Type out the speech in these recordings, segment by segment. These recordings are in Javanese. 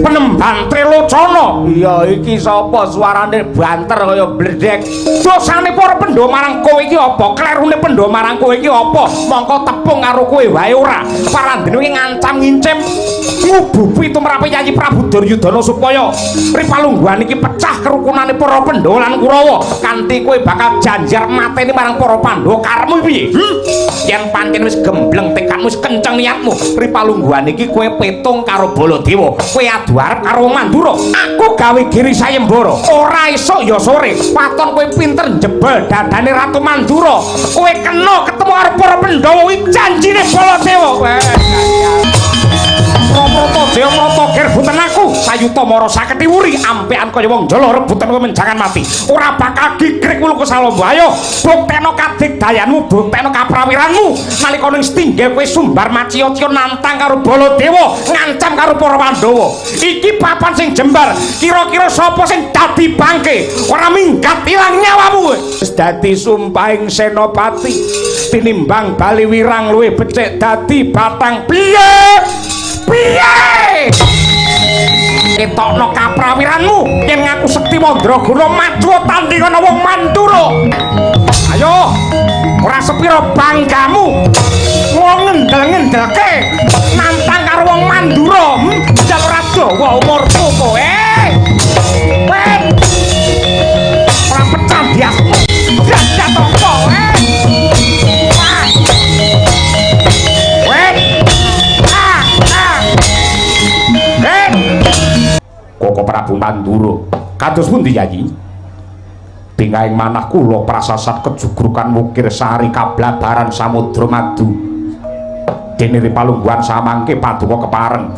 Penemban Trilocana. Iya, iki sapa suarane banter kaya bledek? Dosane para Pandhawa marang kowe iki apa? Klerune Pandhawa marang kowe iki apa? Mongko tepung karo kowe wae ora. Parandene iki ngancam ngincim ngububi tumrape Yayi Prabu Duryudana supaya ripalungguhan iki pecah kerukunane para Pandhawa lan Kurawa. Kanthi kowe bakal janjar mateni marang para Pandhawa, karepmu piye? Yen pancen wis gembleng tekadmu, wis kenceng niatmu, ripalungguhan iki kowe petung karo Baladewa, kowe adu arep karo wong Mandura. Aku gawe giri sayembara. Ora esuk ya sore, waton kowe pinter njebol dadane Ratu Mandura. Kowe kena ketemu karo para Pandhawa kuwi janjine Baladewa. Prata Jaya Prata gerbutan aku sayuta mara saketi wuri ampekan kaya wong jala rebutan kowe menjangan mati ora bakal gigrik wulu kusalamba. Ayo buktekno kadigdayanmu, buktekno kaprawiranmu nalika ning setinggil kowe sumbar maciya-ciya nantang karo Baladewa, ngancam karo para Pandhawa. Iki papan sing jembar, kira-kira sapa sing dadi bangke ora minggat ilang nyawamu. Wis dadi sumpahing senopati, tinimbang bali wirang luwih becik dadi batang. Piye piye? Ketokno kaprawiranmu. Yen ngaku sekti mandraguna, maju tanding ana wong Mandura. Ayo, ora sepira banggamu wong ngendel-ngendelke nantang karo wong Mandura. Jal ora dawa umurmu kowe. Wet ora pecah biasmu derajat apa? Wah. Wet. Ah, ah. Eh. Koko Prabu Mandura, kados pundi, Yayi? Bingahing manah kula prasasat kejugrukan wukir sari kablabaran samudra madu. Dene ripalungguhan samangke paduka kepareng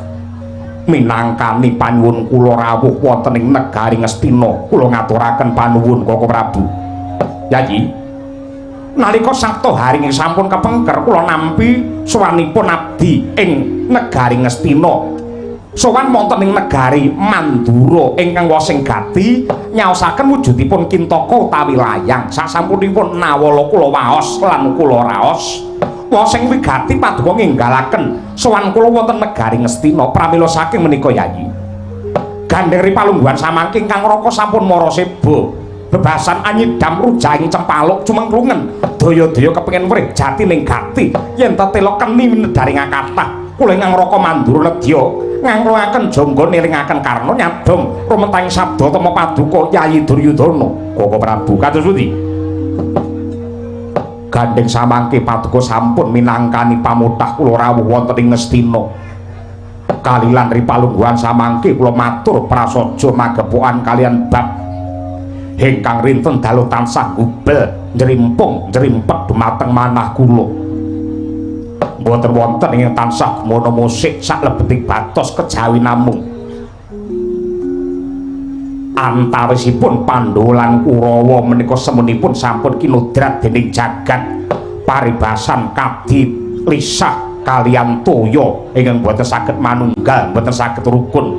minangkani panyuwun kula rawuh wonten ing negari Ngastina. Kula ngaturaken panuwun, Koko Prabu. Yayi, nalika Sabta Haring sampun kepengker, kula nampi sowanipun abdi ing negari Ngastina. Sowan wonten ing negari Mandura ingkang wosing gati nyaosaken wujudipun kintaka utawi layang. Sasampunipun nawala kula waos lan kula raos, wosing wigati paduka nginggalaken sowan kula wonten negari Ngastina. Pramila saking menika, Yayi, gandheng ripalungguhan samangke ingkang raka sampun mara seba, bebasan anyidam rujahing cempaluk cumengklungen, daya-daya kepengin wrih jatining gati yen tetela keni winedharing kathah. Kula ingkang raka Mandura nedya ngangklungaken jangga nilingaken karna nyadong rumentang sabda tama paduka Yayi Duryudana. Koko Prabu, kados pundi? Gandheng samangke paduka sampun minangkani pamuthah kula rawuh wonten ing Ngastina. Kalilan ripalungguhan samangke kula matur prasaja magepokan kalian bab ingkang rinten dalu tansah gubel njrimpung njrimpet dumateng manah kula. Mboten wonten ing tansah gumana musik saklebeting batos kejawi namung antawisipun Pandhawa lan Kurawa menika semunipun sampun kinodrat dening jagat paribasan kadi lisah kalian toya ingkang boten saged manunggal, boten saged rukun.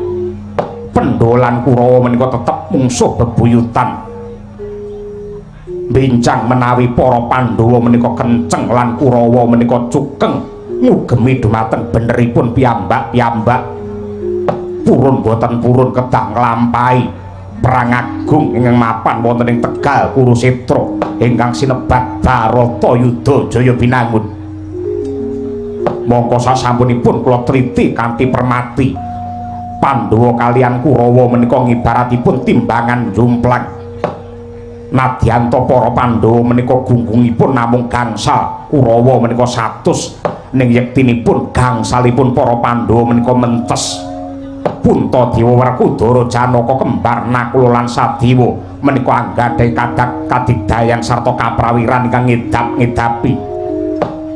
Pandhawa lan Kurawa menika tetep mungsuh bebuyutan. Bincang menawi para Pandhawa menika kenceng lan Kurawa menika cukeng ngugemi dumateng beneripun piyambak-piyambak, purun boten purun kedah nglampahi perang agung ingkang mapan wonten ing Tegal Kurusetra ingkang sinebat Baratayuda Jaya Binangun. Mongko sasampunipun kula triti kanthi permati, Pandhawa kalian Kurawa menika ngibaratipun timbangan jomplang. Nadyanta para Pandhawa menika gunggungipun namung gangsal, Kurawa menika 100, ning yektinipun gangsalipun para Pandhawa menika mentes. Puntadewa, Werkudara, Janaka kembar Nakula lan Sadewa menika anggadhahi kadak kadigdayan sarta kaprawiran ingkang ngedap-ngedapi.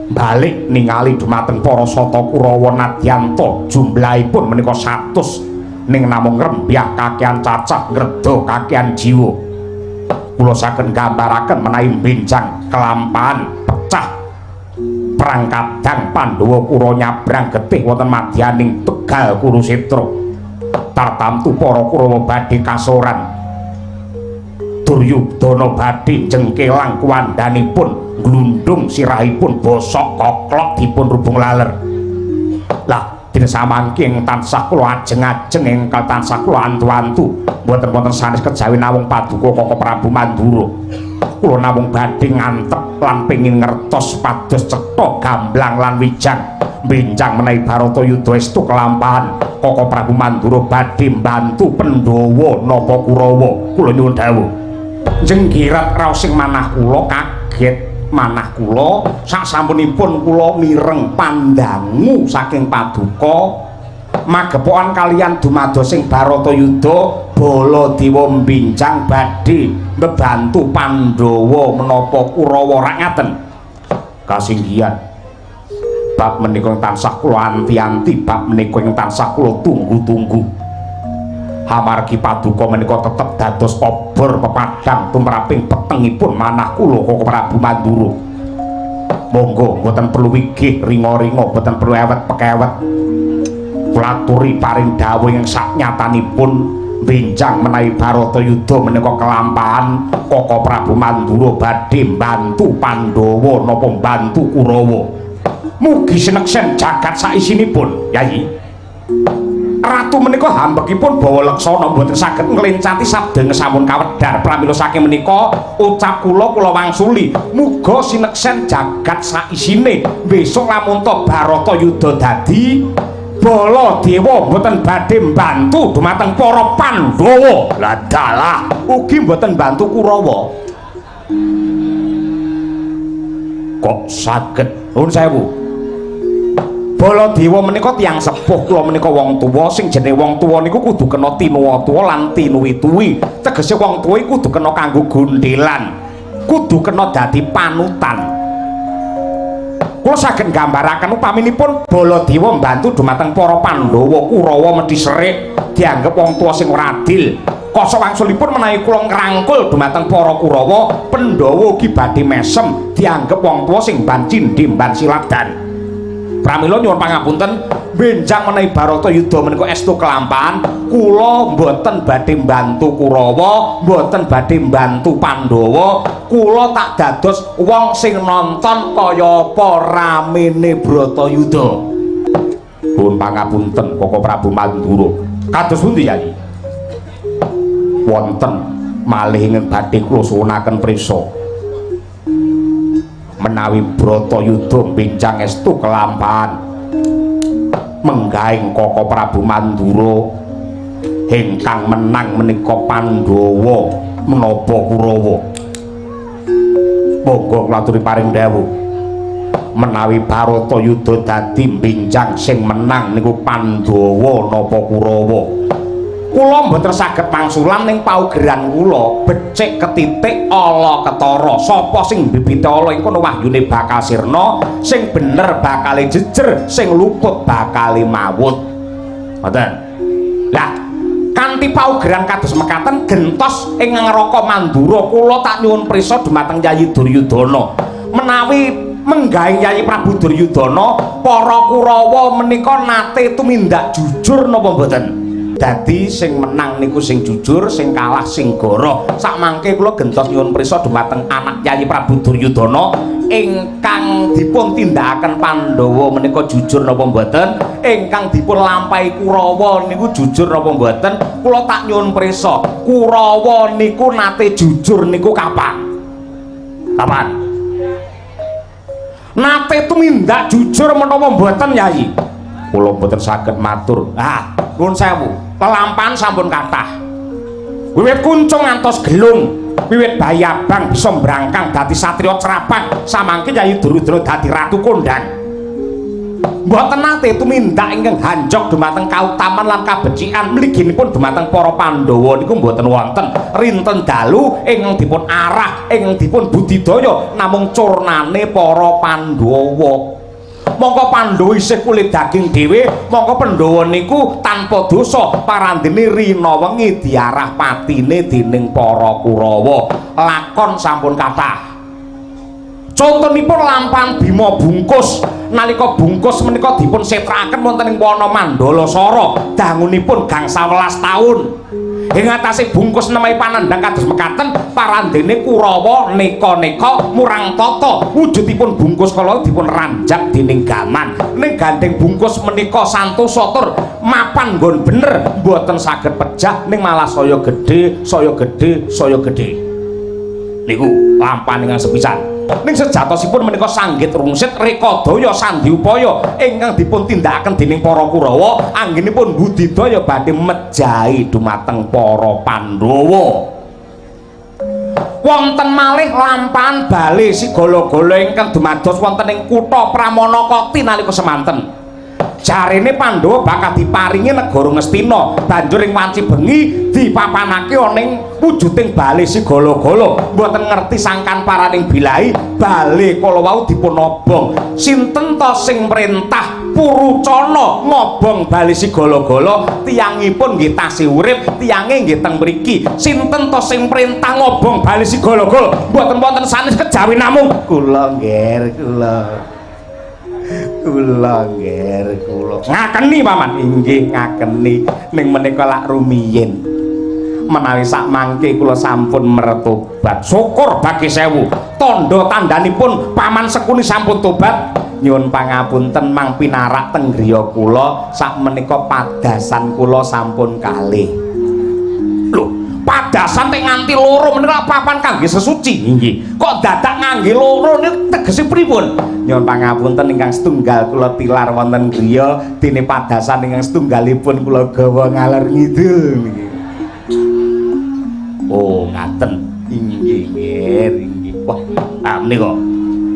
Balik ningali dumateng para sata Kurawa, nadyanta jumlahipun menika 100, ning namung ngrembyah kakehan cacah, ngredha kakehan jiwa. Kula saged nggambaraken menawi benjang kelampahan pecah perang kadang Pandhawa Kurawa nyabrang getih wonten madyaning Tegal Kurusetra, tartamtu para Kurawa badhe kasoran. Duryudana badhe jengkelang kuwandanipun, glundung sirahipun bosok koklok dipun rubung laler. Lah. Dene samangke ing tansah kula ajeng-ajeng ingkang tansah kula antu-antu mboten wonten sanes kejawi namung paduka Koko Prabu Mandura. Kula namung badhe ngantep lan pengin ngertos pados cetha gamblang lan wijang benjang menawi Baratayuda estu kelampahan Koko Prabu Mandura badhe mbantu Pandhawa napa Kurawa. Kula nyuwun dawuh. Jenggirat raos sing manah kula kaget. Manah kula sasampunipun kula mireng pandangu saking paduka magepokan kaliyan dumadosing Baratayuda Baladewa mbincang badhe mbebantu Pandhawa menapa Kurawa rak ngaten. Kasinggihan bab menika tansah kula anti-anti, bab menika ing tansah kula tunggu-tunggu. Amargi paduka menika tetep dados obor pepadhang tumraping petengipun manah kula Koko Prabu Mandura. Monggo mboten perlu wigih ringa-ringa, mboten perlu ewet pekewet. Kula aturi paring dawuh ing saknyatanipun benjang menawi Baratayuda menika kelampahan Koko Prabu Mandura badhe mbantu Pandhawa napa mbantu Kurawa. Mugi sineksen jagat saisinipun, Yayi. Ratu menika hambekipun bawa leksana mboten saged nglencati sabda ingkang sampun kawedhar. Pramila saking menika ucap kula, kula wangsuli muga sineksen jagat saisine besok lamun ta Baratayuda dadi Baladewa mboten badhe mbantu dumateng para Pandhawa. Lah dalah ugi mboten mbantu Kurawa. Kok saged? Nuwun sewu. Baladewa menika tiyang sepuh, kula menika wong tuwa. Sing jenenge wong tuwa niku kudu kena tinuwa-tuwa lan tinuwi-tuwi. Tegese wong tuwa iku kudu kena kanggo gondhelan, kudu kena dadi panutan. Kula saged nggambaraken upaminipun Baladewa mbantu dumateng para Pandhawa, Kurawa mesti serik, dianggep wong tuwa sing ora adil. Kosok wangsulipun menawi kula ngrangkul dumateng para Kurawa, Pandhawa ugi badhe mesem, dianggep wong tuwa sing ban cindhe ban siladan. Pramila nyuwun pangapunten, benjang menawi Baratayuda menika estu kelampahan, kula mboten badhe mbantu Kurawa, mboten badhe mbantu Pandhawa, kula tak dados wong sing nonton kaya apa ramene Bratayuda. Nyuwun pangapunten Koko Prabu Mandura. Kados pundi, Yayi? Wonten malih ingkang badhe kula suwunaken prisa. Menawi Bratayuda benjang estu kelampahan menggahing Koko Prabu Mandura ingkang menang menika Pandhawa menapa Kurawa. Monggo kula aturi paring dawuh. Menawi Baratayuda dadi benjang sing menang niku Pandhawa napa Kurawa. Kula mboten saged mangsulan ning paugeran kula becik ketitik ala ketara. Sapa sing bibite ala ing kono wahyune bakal sirna, sing bener bakale jejer, sing luput bakale mawut. Ngoten. Lah, kanthi paugeran kados mekaten gentos ing neraka Mandura kula tak nyuwun prisa dumateng Yayi Duryudana. Menawi menggahing Yayi Prabu Duryudana, para Kurawa menika nate tumindak jujur napa mboten? Dadi sing menang niku sing jujur, sing kalah sing goroh. Sakmangke kula gentos nyuwun prisa dumateng anak Yayi Prabu Duryudana ingkang dipun tindakaken Pandhawa menika jujur napa mboten? Ingkang dipun lampahi Kurawa niku jujur napa mboten? Kula tak nyuwun prisa, Kurawa niku nate jujur niku kapan? Kapan? Nate tumindak jujur menapa mboten, Yayi? Kula mboten saged matur. Ah, nuwun sewu. Lelampahan sampun kathah. Wiwit kuncung ngantos gelung, wiwit bayi abang bisa mbrangkang dadi satriya crapang, samangke Yayi Duryudana dadi ratu kondang. Mboten nate tumindak ingkang hanjok dumateng kautaman lan kabecikan mliginipun dumateng para Pandhawa niku mboten wonten. Rinten dalu ingkang dipun arah, ingkang dipun budidaya namung curnane para Pandhawa. Mongko Pandhawa isih kulit daging dhewe, mongko Pandhawa niku tanpa dosa, parandene rina wengi diarah patine dening para Kurawa. Lakon sampun kathah. Contonipun lampahan Bima Bungkus, nalika Bungkus menika dipun setrakaken wonten ing wana Mandala Sara, dangunipun gangsal welas taun. Ing atase bungkus nemahi panandhang kados mekaten parandene Kurawa neka-neka murang tata. Wujudipun bungkus kala dipun ranjak dening gaman. Ning gandeng bungkus menika santosa tur mapan nggon bener, mboten saged pejah ning malah saya gedhe, saya gedhe, saya gedhe. Niku lampahan ingkang sepisan. Ning sejatosipun menika sanggit rungsit rekadaya sandi upaya ingkang dipun tindakaken dening para Kurawa anggenipun budidaya badhe mejahi dumateng para Pandhawa. Wonten malih lampahan bale sigala-gala ingkang dumados wonten ing kutha Pramanakati nalika semanten. Jarene Pandhawa bakal diparingi negara Ngastina, banjur ing wanci bengi dipapanake ana ing wujuding bale sigala-gala. Mboten ngerti sangkan paraning bilahi bale kala wau dipun obong. Sinten ta sing mrentah Purucana ngobong bale sigala-gala? Tiyangipun nggih tasih urip, tiyange nggih teng mriki. Sinten ta sing mrentah ngobong bale sigala-gala? Mboten wonten sanes kejawi namung kula, Ngger, kula. Kula, Ngger, kula. Ngakeni, Paman? Inggih, ngakeni. Ning menika lak rumiyin. Menawi sak mangke kula sampun mertobat. Syukur bagi sewu. Tandha tandhanipun Paman Sekuni sampun tobat. Nyuwun pangapunten mang pinarak teng griya kula, sak menika padasan kula sampun kalih. Lho, padasan tek nganti loro menika papan kangge sesuci? Inggih. Kok dadak ngangge loro niku tegese pripun? Nyuwun pangapunten, ingkang setunggal kula tilar wonten griya, dene padasan ingkang setunggalipun kula gawa ngalor ngidul niki. Oh, ngaten. Inggih, nggih, inggih. Wah, ah menika.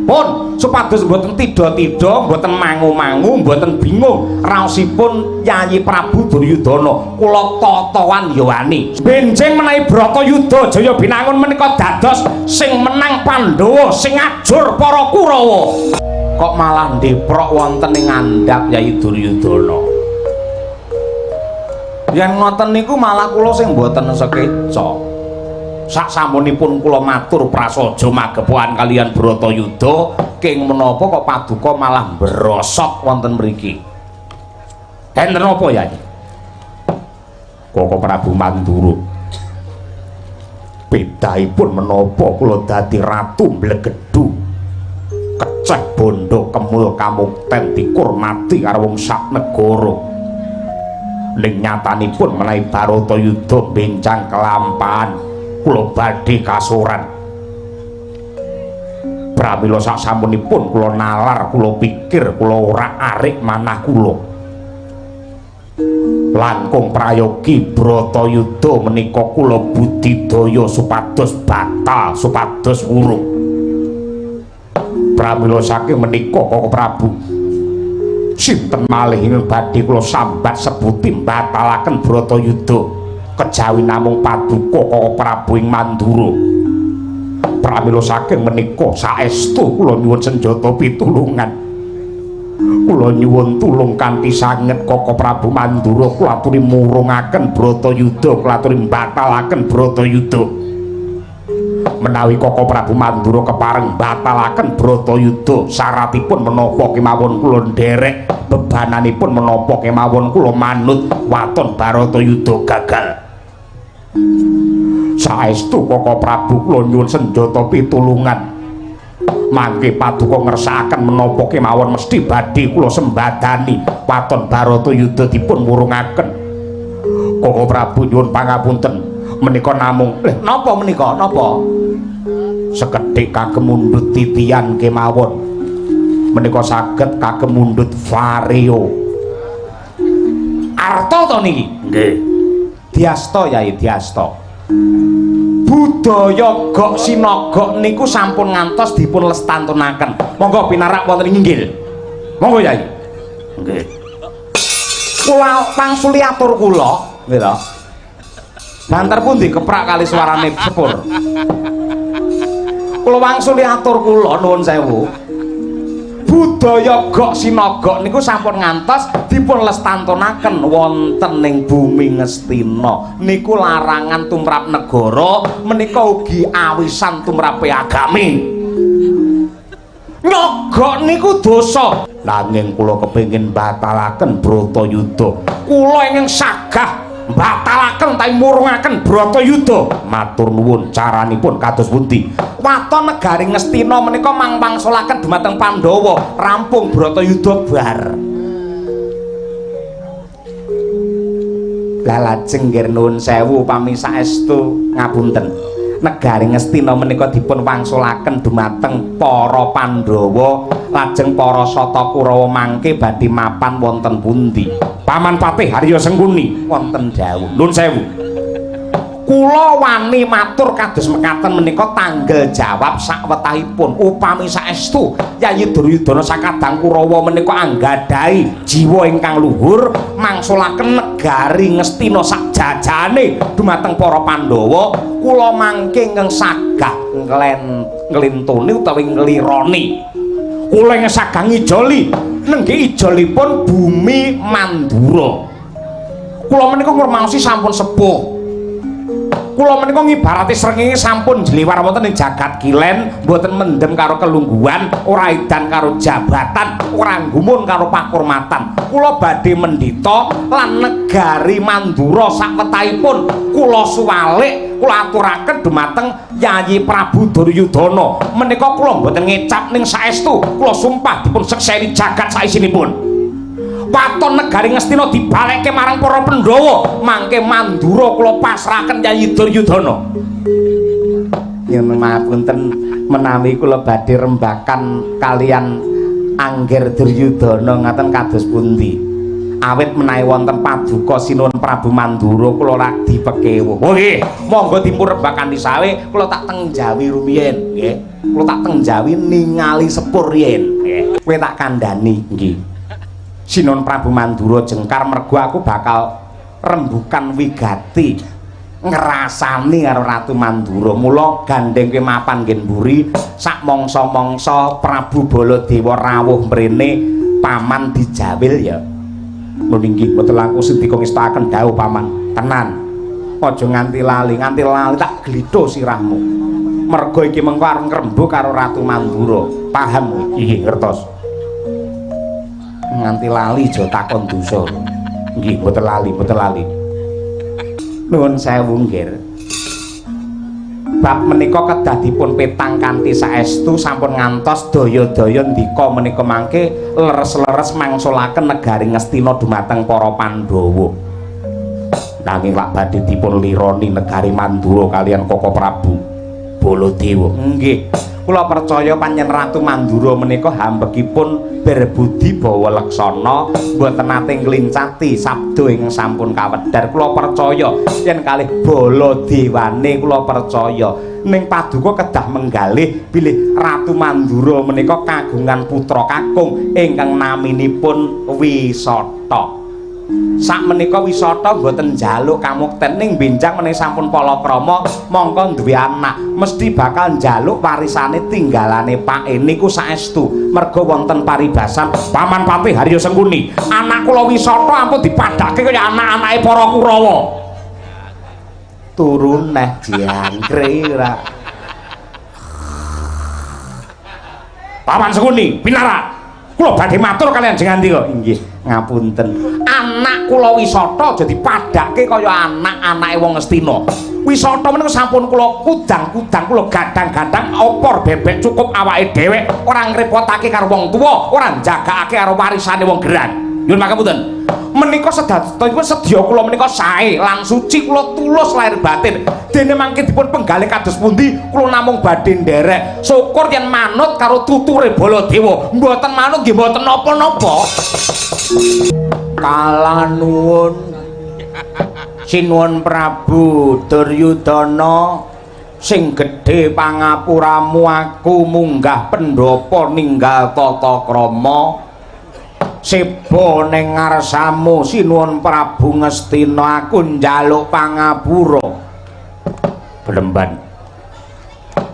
Pun supados mboten tida-tida, mboten mangu-mangu, mboten bingung raosipun Yayi Prabu Duryudana, kula tata-wan yowani. Benjing menawi Bratayuda Jaya Binangun menika dados sing menang Pandhawa, sing ngajur para Kurawa. Kok malah ndeprok wonten ing ngandhap, Yayi Duryudana? Yen ngoten niku malah kula sing mboten sekeca. Sak sampunipun kula matur prasaja magepokan kaliyan Bratayuda, keng menapa kok paduka malah brosok wonten mriki? Enten apa, Yai? Koko Prabu Mandura, bedahipun menapa kula dadi ratu mblegedhu keceh bondo kemul kamukten dikurmati karo wong sak negara, ning nyatanipun menawi Baratayuda benjang kelampahan kula badhe kasoran. Pramila sak sampunipun kula nalar, kula pikir, kula orak-arik manah kula, langkung prayogi Bratayuda menika kula budidaya supados batal, supados wurung. Pramila saking menika, Koko Prabu, sinten malih ingkang badhe kula sambat sebuti mbatalaken Bratayuda kejawi namung paduka Koko Prabu ing Mandura? Pramila saking menika saestu kula nyuwun senjata pitulungan. Kula nyuwun tulung kanthi sanget, Koko Prabu Mandura, kula aturi murungaken Bratayuda, kula aturi mbatalaken Bratayuda. Menawi Koko Prabu Mandura kepareng mbatalaken Bratayuda, syaratipun menapa kemawon kula nderek, bebananipun menapa kemawon kula manut, waton Baratayuda gagal. Saestu, Koko Prabu, kula nyuwun senjata pitulungan. Mangke paduka ngersakaken menapa kemawon mesti badhe kula sembadani, waton Baratayuda dipun wurungaken. Koko Prabu, nyuwun pangapunten, menika namung leh napa menika napa sekedhik kagem mundhut titian kemawon. Menika saged kagem mundhut Vario. Arta to niki? Nggih. Diasta, Yai, diasta. Budaya gok sinagok niku sampun ngantos dipun lestantunaken. Monggo pinarak wonten ing inggil. Monggo, Yai. Nggih. Kula pangsuli atur kula, nggih to. Banter pundi keprak kali suarane sepur. Kula wangsuli atur kula, nuwun sewu. Budaya gok sinagok niku sampun ngantos dipun lestantunaken wonten ing bumi Ngastina. Niku larangan tumrap negara, menika ugi awisan tumrape agami. Nyogok niku dosa. Nanging kula kepengin batalaken Bratayuda. Kula ingkang sagah Batalaken utawi murungaken Bratayuda. Matur nuwun, caranipun kados pundi? Waton negari Ngastina menika mangwangsulaken dumateng Pandhawa, rampung Bratayuda bar. Lah lajeng nggih nuwun sewu pami saestu ngapunten. Negari Ngastina menika dipun wangsulaken dumateng para Pandhawa, lajeng para Sata Kurawa mangke badhe mapan wonten pundi? Paman Patih Harya Sengkuni wonten dawuh. Nuwun sewu. Kula wani matur kados mekaten menika tanggel jawab sakwetahipun. Upami saestu Yayi Duryudana sakadang Kurawa menika anggadhahi jiwa ingkang luhur mangsulaken negari Ngastina sakjajane dumateng para Pandhawa, kula mangke ingkang sagah nglentoni utawi nglironi. Kula ingkang sagah ngijoli nenggih ijolipun bumi Mandura. Kula menika ngrumaosi sampun sepuh. Kula menika ngibarati srengenge sampun jliwar wonten ing jagat kilen, mboten mendem karo kelungguhan, ora edan karo jabatan, ora gumun karo pakurmatan. Kula badhe mendhita lan negari Mandura sakwetahipun kula suwalik, kula aturaken dumateng Yayi Prabu Duryudana. Menika kula mboten ngecap ning saestu, kula sumpah dipun sekseni jagat saisinipun. Waton negari Ngastina dibalekke marang para Pandhawa, mangke Mandura kula pasrahaken Yayi Duryudana. Yen mapunten menawi kula badhe rembakan kalian Angger Duryudana ngaten kados pundi? Awit menawi wonten paduka Sinuwun Prabu Mandura kula radi pekewuh. Oh nggih, monggo dipun rembakan disawe, kula tak teng Jawi rumiyin nggih. Kula tak teng Jawi ningali sepur riyin nggih. Kowe tak kandhani nggih. Sinuwun Prabu Mandura jengkar mergo aku bakal rembukan wigati ngrasani karo Ratu Mandura. Mula gandeng kowe mapan nggen mburi sak mangsa-mangsa Prabu Baladewa rawuh mrene paman dijawil ya. Lho inggih mboten langkung sindika ngestakaken dawuh paman. Tenan. Aja nganti lali, nganti lali tak glitho sirahmu. Mergo iki mengko arep ngrembug karo Ratu Mandura. Paham? Nggih, ngertos. Nganti lali aja takon dosa. Nggih, mboten lali, mboten lali. Nuwun sewu nggih. Bab menika kedah dipun petang kanthi saestu sampun ngantos daya-daya ndika menika mangke leres-leres mangsulaken negari Ngastina dumateng para Pandhawa. Nanging lak badhe dipun lironi negari Mandura kalian Koko Prabu Baladewa. Nggih. Kula percaya panjen Ratu Mandura menika hambekipun berbudi bawa leksana, mboten nate nglincati sabda ingkang sampun kawedhar. Kula percaya yen kalih Baladewane kula percaya. Ning paduka kedah menggalih bilih Ratu Mandura menika kagungan putra kakung ingkang naminipun Wisata. Sakmenika Wisata mboten njaluk kamukten ning benjang menawi sampun palakrama mongko duwe anak mesti bakal njaluk warisane tinggalane pake niku saestu. Merga wonten paribasan Paman Patih Harya Sengkuni, anak kula Wisata ampun dipadhake kaya anak-anake para Kurawa. Turun neh jangkrik ora. Paman Sengkuni pinarak kula badhe matur kalian jengandika. Inggih, ngapunten. Anak kula Wisata aja dipadhake kaya anak-anake wong Ngastina. Wisata menika sampun kula kudang-kudang, kula gadang-gadang opor bebek cukup awake dhewek, ora ngrepotake karo wong tuwa, ora njagakake karo warisane wong gerang. Nyuwun pangapunten. Menika sedayanipun sedya kula menika sae lan suci, kula tulus lahir batin. Dene mangke dipun penggalih kados pundi kula namung badhe nderek. Syukur yen manut karo tuture Baladewa. Mboten manut nggih mboten napa-napa. Kala nuwun Sinuwun Prabu Duryudana sing gedhe pangapuramu, aku munggah pendhapa ninggal tata krama. Seba ning ngarsamu Sinuwun Prabu Ngastina, aku njaluk pangapura. Penemban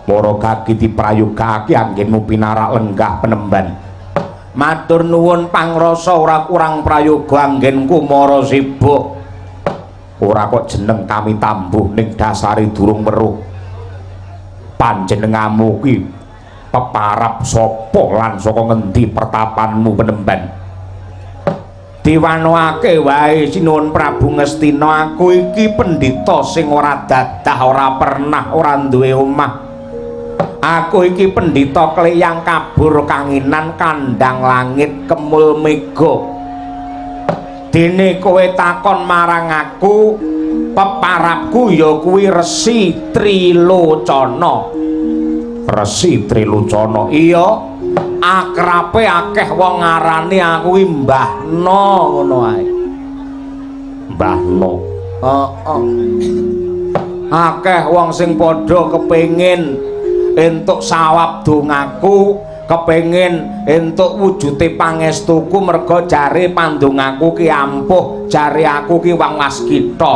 para kaki diprayogakake anggenmu pinarak lenggah penemban. Matur nuwun pangrasa ora kurang prayoga anggenku mara sibuk. Ora kok jeneng kami tambuh ning dasare durung weruh. Panjenenganmu kuwi peparap sapa lan saka ngendi pertapanmu penemban? Diwanoake wae Sinuwun Prabu Ngastina, aku iki pendhita sing ora dadah, ora pernah, ora duwe omah. Aku iki pendhita kleyang kabur kanginan kandhang langit kemul mega. Dene kowe takon marang aku, peparapku ya kuwi Resi Trilocana. Resi Trilocana? Iya. Akrabe akeh wong ngarani aku ki Mbah No ngono ae. Mbah No. Heeh. Akeh wong sing padha kepengin entuk sawab dongaku, kepengin entuk wujude pangestuku merga jare pandongaku ki ampuh, jare aku ki wong waskita.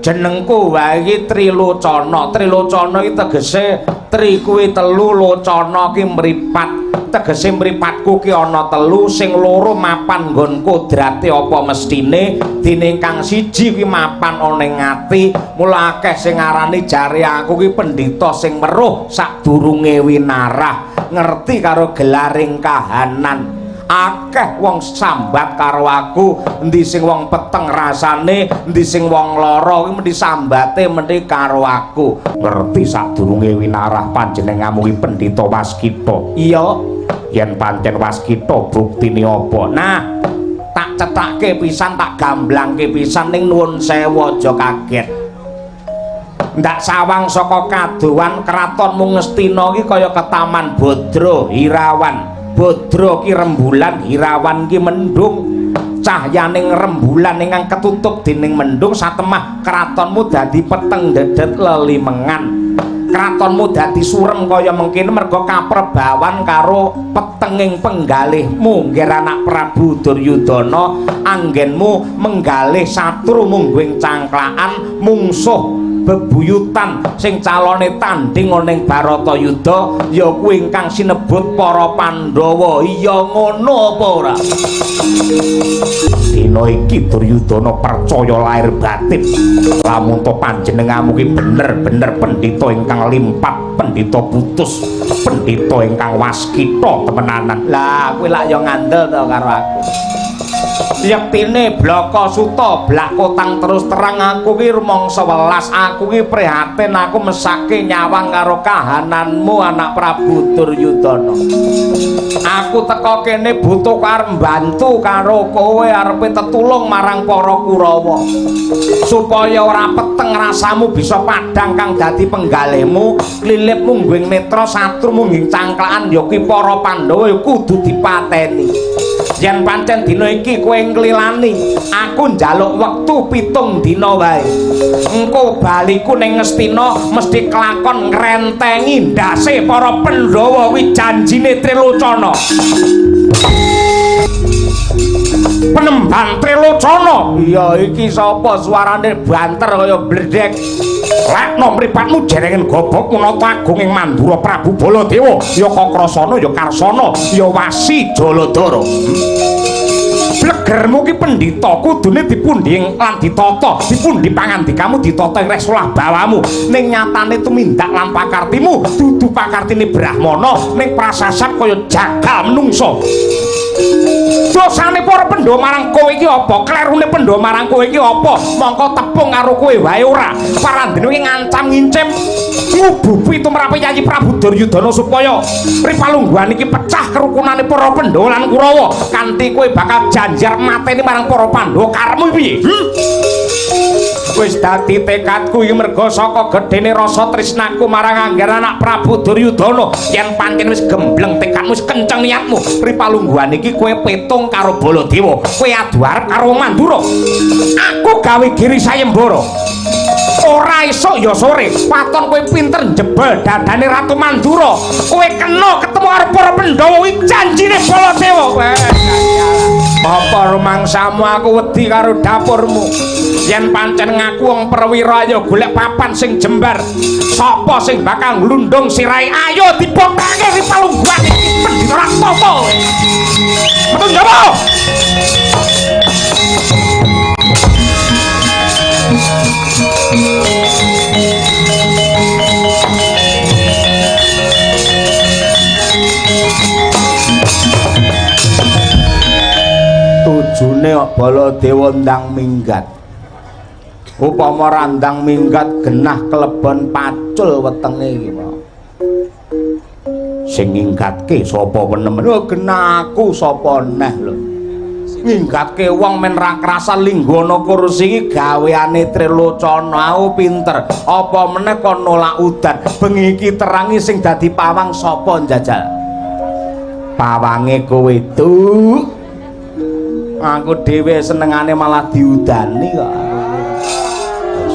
Jenengku wae iki Trilocana. Trilocana iki tegese tri kuwi telu, locana ki mripat. Tegese mripatku ki ana telu, sing loro mapan nggon kodrate apa mestine, dene kang siji kuwi mapan ana ing ati. Mula akeh sing ngarani jare aku ki pendhita sing weruh sadurunge winarah, ngerti karo gelaring kahanan. Akeh wong sambat karo aku, endi sing wong peteng rasane, endi sing wong lara kuwi mesti sambate mesti karo aku. Ngerti sadurunge winarah panjenenganmu ki pendhita waskita. Iya. Yen pancen waskita buktine apa? Nah, tak cethake pisan, tak gamblangke pisan ning nuwun sewu aja kaget. Ndak sawang saka kadowan kratonmu Ngastina iki kaya ketaman Badra Hirawan. Badra ki rembulan, Hirawan ki mendung. Cahyaning rembulan ingkang ketutup dening mendung satemah kratonmu dadi peteng dedet lelimengan. Kratonmu dadi surem kaya mengkene merga kaprebawan karo petenging penggalihmu, ngger anak Prabu Duryudana. Anggenmu menggalih satru mungguing cangklakan mungsuh bebuyutan sing calone tanding ana ing Baratayuda ya kuwi ingkang sinebut para Pandhawa. Iya ngono apa ora? Dina iki Duryudana percaya lahir batin lamun to panjenenganmu ki bener-bener pendhita ingkang limpat, pendhita putus, pendhita ingkang waskita temenanan. Lah kowe lak ya ngandel to karo aku. Yektine blaka suta blak kotang terus terang aku ki rumangsa welas, aku ki prihatin, aku mesake nyawang karo kahananmu anak Prabu Duryudana. Aku teka kene butuh arep mbantu karo kowe, arepe tetulung marang para Kurawa supaya ora peteng rasamu bisa padhang kang dadi penggalihmu, klilip mungguing netra satru mungging cangklakan ya ki para Pandhawa ya kudu dipateni. Yen pancen dina iki kowe nglilani, aku njaluk wektu 7 dina wae. Engko baliku ning Ngastina mesti kelakon ngrentengi ndase para Pandhawa kuwi janjine Trilocana. Penemban Trilocana. Iya iki sapa suarane banter kaya bledek. Lekno mripatmu jerengen gobok Punata Agung ing Mandura Prabu Baladewa, ya Kakrasana ya Karsana ya Wasi Jaladara. Blegermu ki pendhita kudune dipundi lan ditata, dipundi pangandikamu ditata ing resolah bawamu. Ning nyatane tumindak lan pakartimu dudu pakartine Brahmana ning prasasat kaya jagal menungsa. Dosane para Pandhawa marang kowe iki apa? Klerune Pandhawa marang kowe iki apa? Mongko tepung karo kowe wae ora. Parandene iki ngancam ngincim ngububi tumrape Yayi Prabu Duryudana supaya ripalungguhan iki pecah kerukunane para Pandhawa lan Kurawa. Kanthi kowe bakal janjar mateni marang para Pandhawa karepmu piye? Wis dadi tekadku iki merga saka gedene rasa tresnaku marang angger anak Prabu Duryudana. Yen pancen wis gembleng tekadmu, wis kenceng niatmu, ripalungguhan iki kowe petung karo Baladewa, kowe adu arep karo Mandura. Aku gawe giri sayembara. Ora esuk ya sore, waton kowe pinter njebol dadane Ratu Mandura. Kowe kena ketemu karo para Pandhawa kuwi janjine Baladewa. Apa rumangsamu aku wedi karo dapurmu? Yen pancen ngaku wong perwira ayo golek papan sing jembar. Sapa sing bakal nglundung sirahe? Ayo dibongkake ripalungguhan iki pendhita Raktata. Metu njaba. Ujune kok Baladewa ndang minggat. Upama randang minggat genah kelebon pacul wetenge iki, Pak. Sing nginggatke sapa penemen? Lho genah aku sapa neh lho. Nginggatke wong men ra krasan linggono kursi iki gaweane Trilocana, aku pinter. Apa meneh kon nolak udan. Bengi iki terangi sing dadi pawang sapa njajal? Pawange kowe tuh. Aku dhewe senengane malah diudani kok.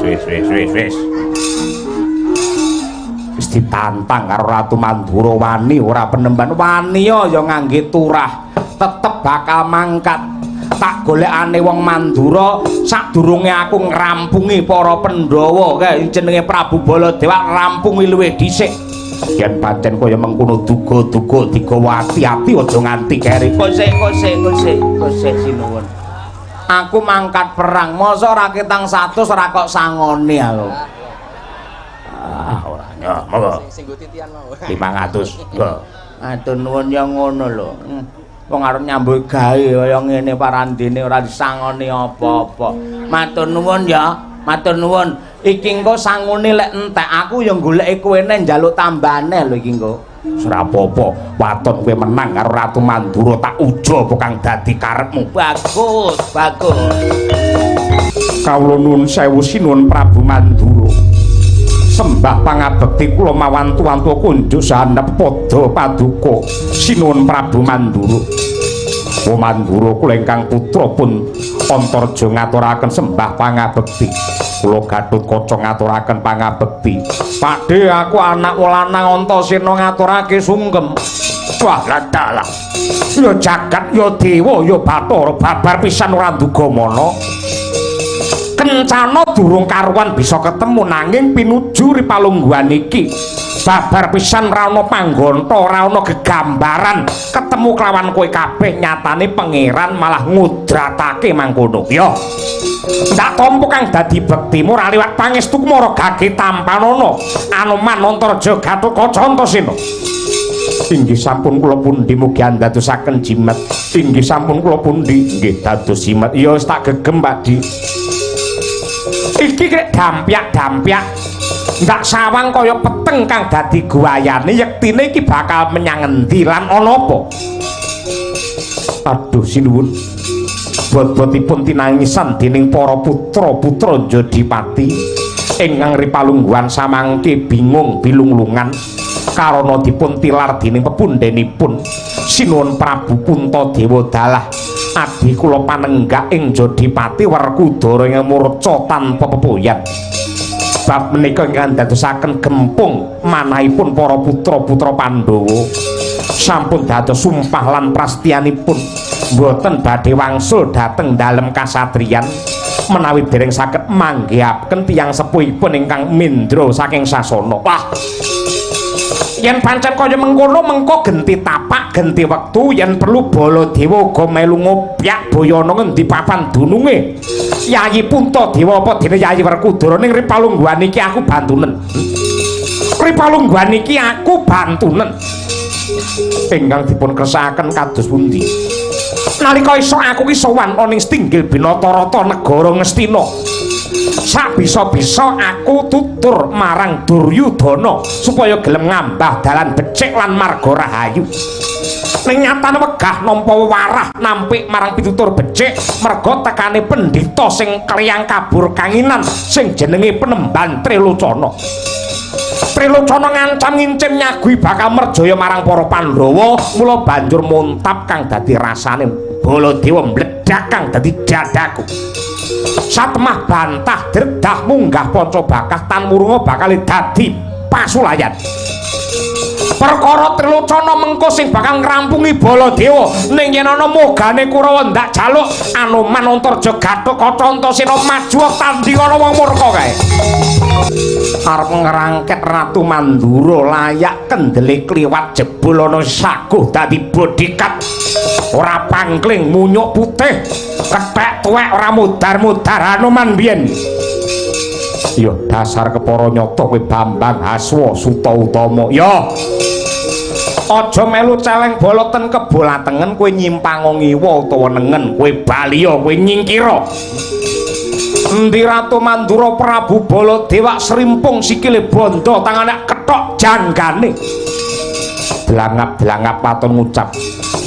Wis wis wis wis. Wis ditantang karo Ratu Mandura wani ora penemban. Wani ya ngangge turah, tetep bakal mangkat. Tak golekane wong Mandura sadurunge aku ngrampungi para Pandhawa kae jenenge Prabu Baladewa rampungi luwih dhisik. Yen pancen kaya mengkono duga-duga digawa ati-ati aja nganti keri. Kosek kosek kosek kosek sinuwun. Aku mangkat perang, masa ora ketang 100 ora kok sangone aku. Ah, ora. Ya, monggo. Sing nggo titian mau. 500. Monggo. Aduh nuwun ya ngono lho. Wong arep nyambut gawe kaya ngene parandene ora disangoni apa-apa. Matur nuwun ya, matur nuwun. Iki engko sangune lek entek aku ya goleki kowe neh njaluk tambane lho iki engko. Ora apa-apa, waton kowe menang karo Ratu Mandura tak ujo apa kang dadi karepmu. Bagus, bagus. Kawula nuwun sewu sinuwun Prabu Mandura. Sembah pangabekti kula mawantu-wantu kunjuk sahandhap pada paduka sinuwun Prabu Mandura. O Mandura kula ingkang putra pun Antarja ngaturaken sembah pangabekti. Kula Gatotkaca ngaturaken pangabekti. Pakde aku anak lanang Antasena ngaturake sungkem. Wah, dalah. Ya jagat ya dewa ya bathara babar pisan ora nduga mana. Kencana durung karuan bisa ketemu nanging pinuju ri palungguhan iki. Babar pisan ora ana panggonta, ora ana gegambaran ketemu kelawan kowe kabeh nyatane pangeran malah ngudratake mangkono. Ya. Ndak tampa kang dadi bektimu ora liwat pangestu kumara gage tampanana. Anoman Antarja Gatotkaca Antasena. Inggih sampun kula pundi mugi andadosaken jimat. Inggih sampun kula pundi nggih dados jimat. Ya wis tak gegem Pak Di. Iki krek dampyak-dampyak ndak sawang kaya peteng kang dadi guayane yektine iki bakal menyang endi lan ana apa? Aduh sinuwun. Bot-botipun tinangisan dening para putra-putra Jodipati ingkang ripalungguhan samangke bingung bilunglungan karana dipun tilar dening pepundhenipun Sinuwun Prabu Puntadewa dalah abdi kula panenggak ing Jodipati Werkudara ing murca tanpa pepoyan. Bab menika ingkang dadosaken gempung manahipun para putra-putra Pandhawa sampun dados sumpah lan prastianipun mboten badhe wangsul dhateng dalem kasatriyan menawi dereng saged manggihaken tiyang sepuhipun ingkang mindra saking sasana. Wah, yen pancen kaya mengkono mengko genti tapak genti wektu yen perlu Baladewa uga melu ngopyak boyana ngendi papan dununge Yayi Puntadewa apa dene Yayi Werkudara ning ripalungguhan iki aku bantunen. Ripalungguhan iki aku bantunen. Ingkang dipun kersakaken kados pundi? Nalika esuk aku ki sowan ana ing Stinggil Binatarata negara Ngastina. Sabisa-bisa aku tutur marang Duryudana supaya gelem ngambah dalan becik lan marga rahayu. Ning nyatane wegah nampa warah nampik marang pitutur becik merga tekane pendhita sing kliyang kabur kanginan sing jenenge Penemban Trilocana. Trilocana ngancam ngincim nyagui bakal merjaya marang para Pandhawa, mula banjur muntap kang dadi rasane Baladewa mledhak kang dadi dadaku. Satemah bantah dredah munggah Pancabakah tan murunga bakal dadi pasulayan. Perkara Trilocana mengko sing bakal ngrampungi Baladewa ning yen ana mogane Kurawa ndak jaluk Anoman Antarja Gatotkaca Antasena maju tanding ana wong murka kae. Arep ngrangket Ratu Mandura layak kendele kliwat jebul ana saguh dadi bodyguard. Ora pangkling munyuk putih, kethek tuwek ora mudar-mudar Anoman biyen. Ya dasar kepara nyata kowe Bambang Haswa Suta Utama. Ya. Aja melu celeng boloten kebolatengen, kowe nyimpang ngiwa utawa nengen, kowe baliya, kowe nyingkira. Endi Ratu Mandura Prabu Baladewa srimpung sikile bondo tangane kethok janggane. Blangap-blangap waton ngucap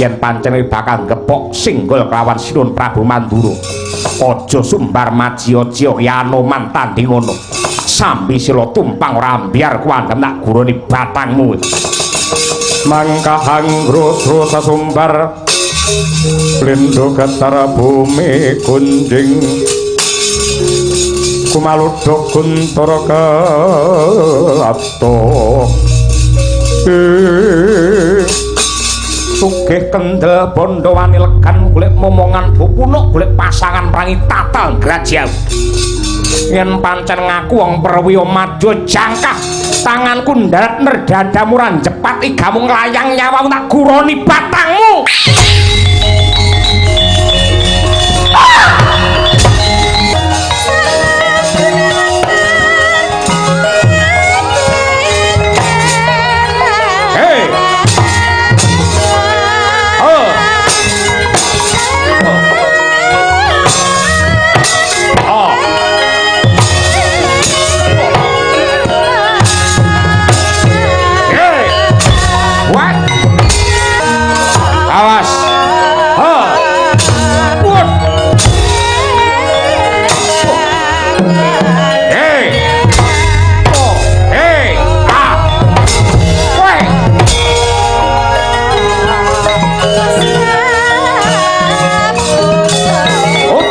yen pancen bakal gepok singgol kelawan Sinuhun Prabu Mandura. Aja sumbar majiya-jiya Yanoman tanding ngono. Sambi sila tumpang ora ambyar kuwandhem tak guruni batangmu. Mangkahang grosro sasumbar lindo getar bumi gunjing kumaluduk guntara katok. Sugih kendel bondo wani legan golek momongan bupunuk golek pasangan prangi tatal grajaw. Yen pancen ngaku wong perwiya madya jangkah tanganku ndarat nerdadamu ra jepat igamu nglayang nyawamu tak guroni batangmu. Hey. Oh. Oh. Hey. What? Awas. Ha. What? Hey. Oh. Hey. Ah. Weh. Oh.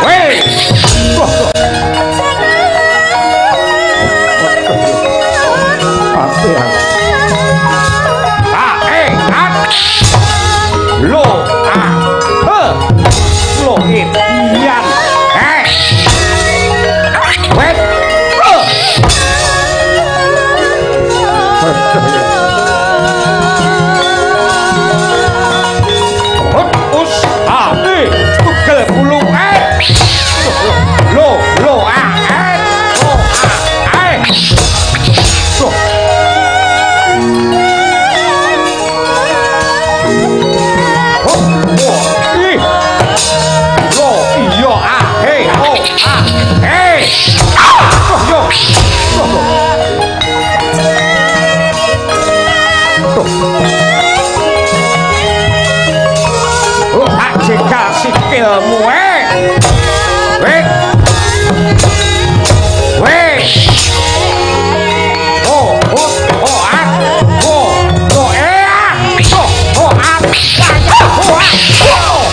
Weh. Mati aku. A E A Lo A H Lo Ian Eh Wet Eh. Hut us A E tugel bulu E Lo Lo A E Lo A E Lo. Oh, oh, i. Lo, iya, a, he, o, a, he. Ah, oh, yo. Oh, oh. Oh, tak jegal sikilmu, eh. Weh. Weh. Oh, oh, oh, ah. Oh, oh, eh, ah. Oh, oh, ah. Ah, oh, ah. Oh.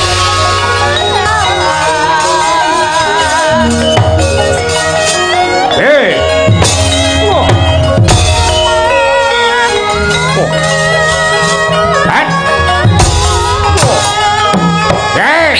Hey. Oh. Oh. Hat. Oh. Hey.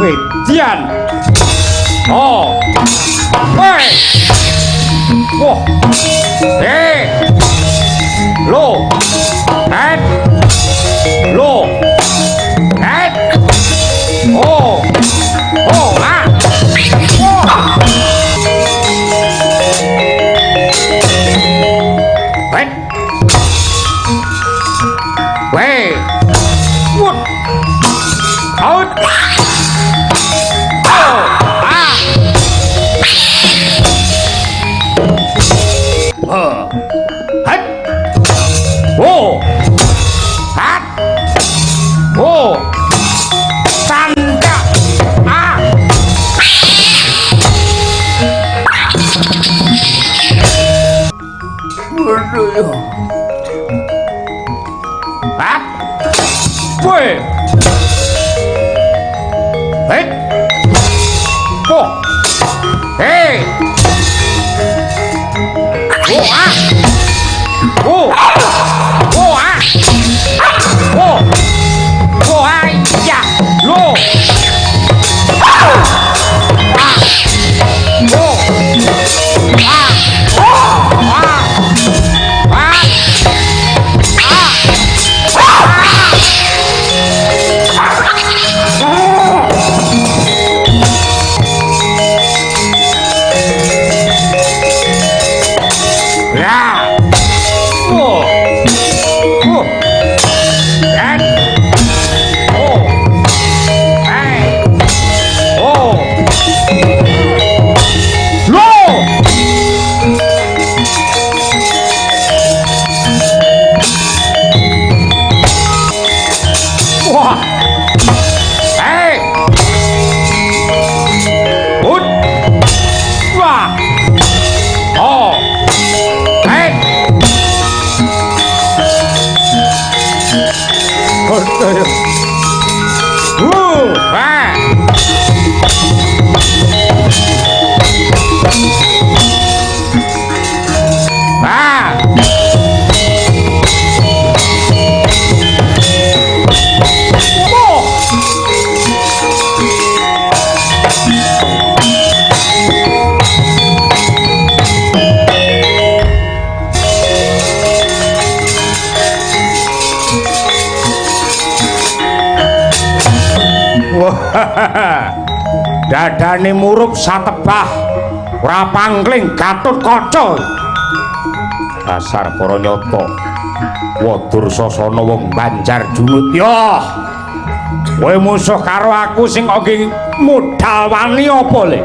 Wedian. Oh. Woi. Wah. Eh. Lo. Het. Lo. Het. Oh. Oh, ah. Oh. Het. Weh. Wut. Out. Oh. Ah. Het. Oh. Het. Oh. Tanda. Ah. Ah. Woi. Hei. Oh. Hei. Oh, ah. Oh. Oh, ah. Oh. Oh, ah, ya. Lo. Ah. Oh. Ah. Oh. Ah. Ah. Ah. Ya. Oh. Oh. Dan. Oh. Hey. Oh. Lo. Wah. Hey. Ut. Wah. Oh. Hey. Ah. Ah. Oh. Wah, dadane murup satebah, ora pangling Gatut Kaca. Dasar para nyata. Wadursasana wong Banjar Junut. Yo. Kowe musuh karo aku sing kok modal wani apa le?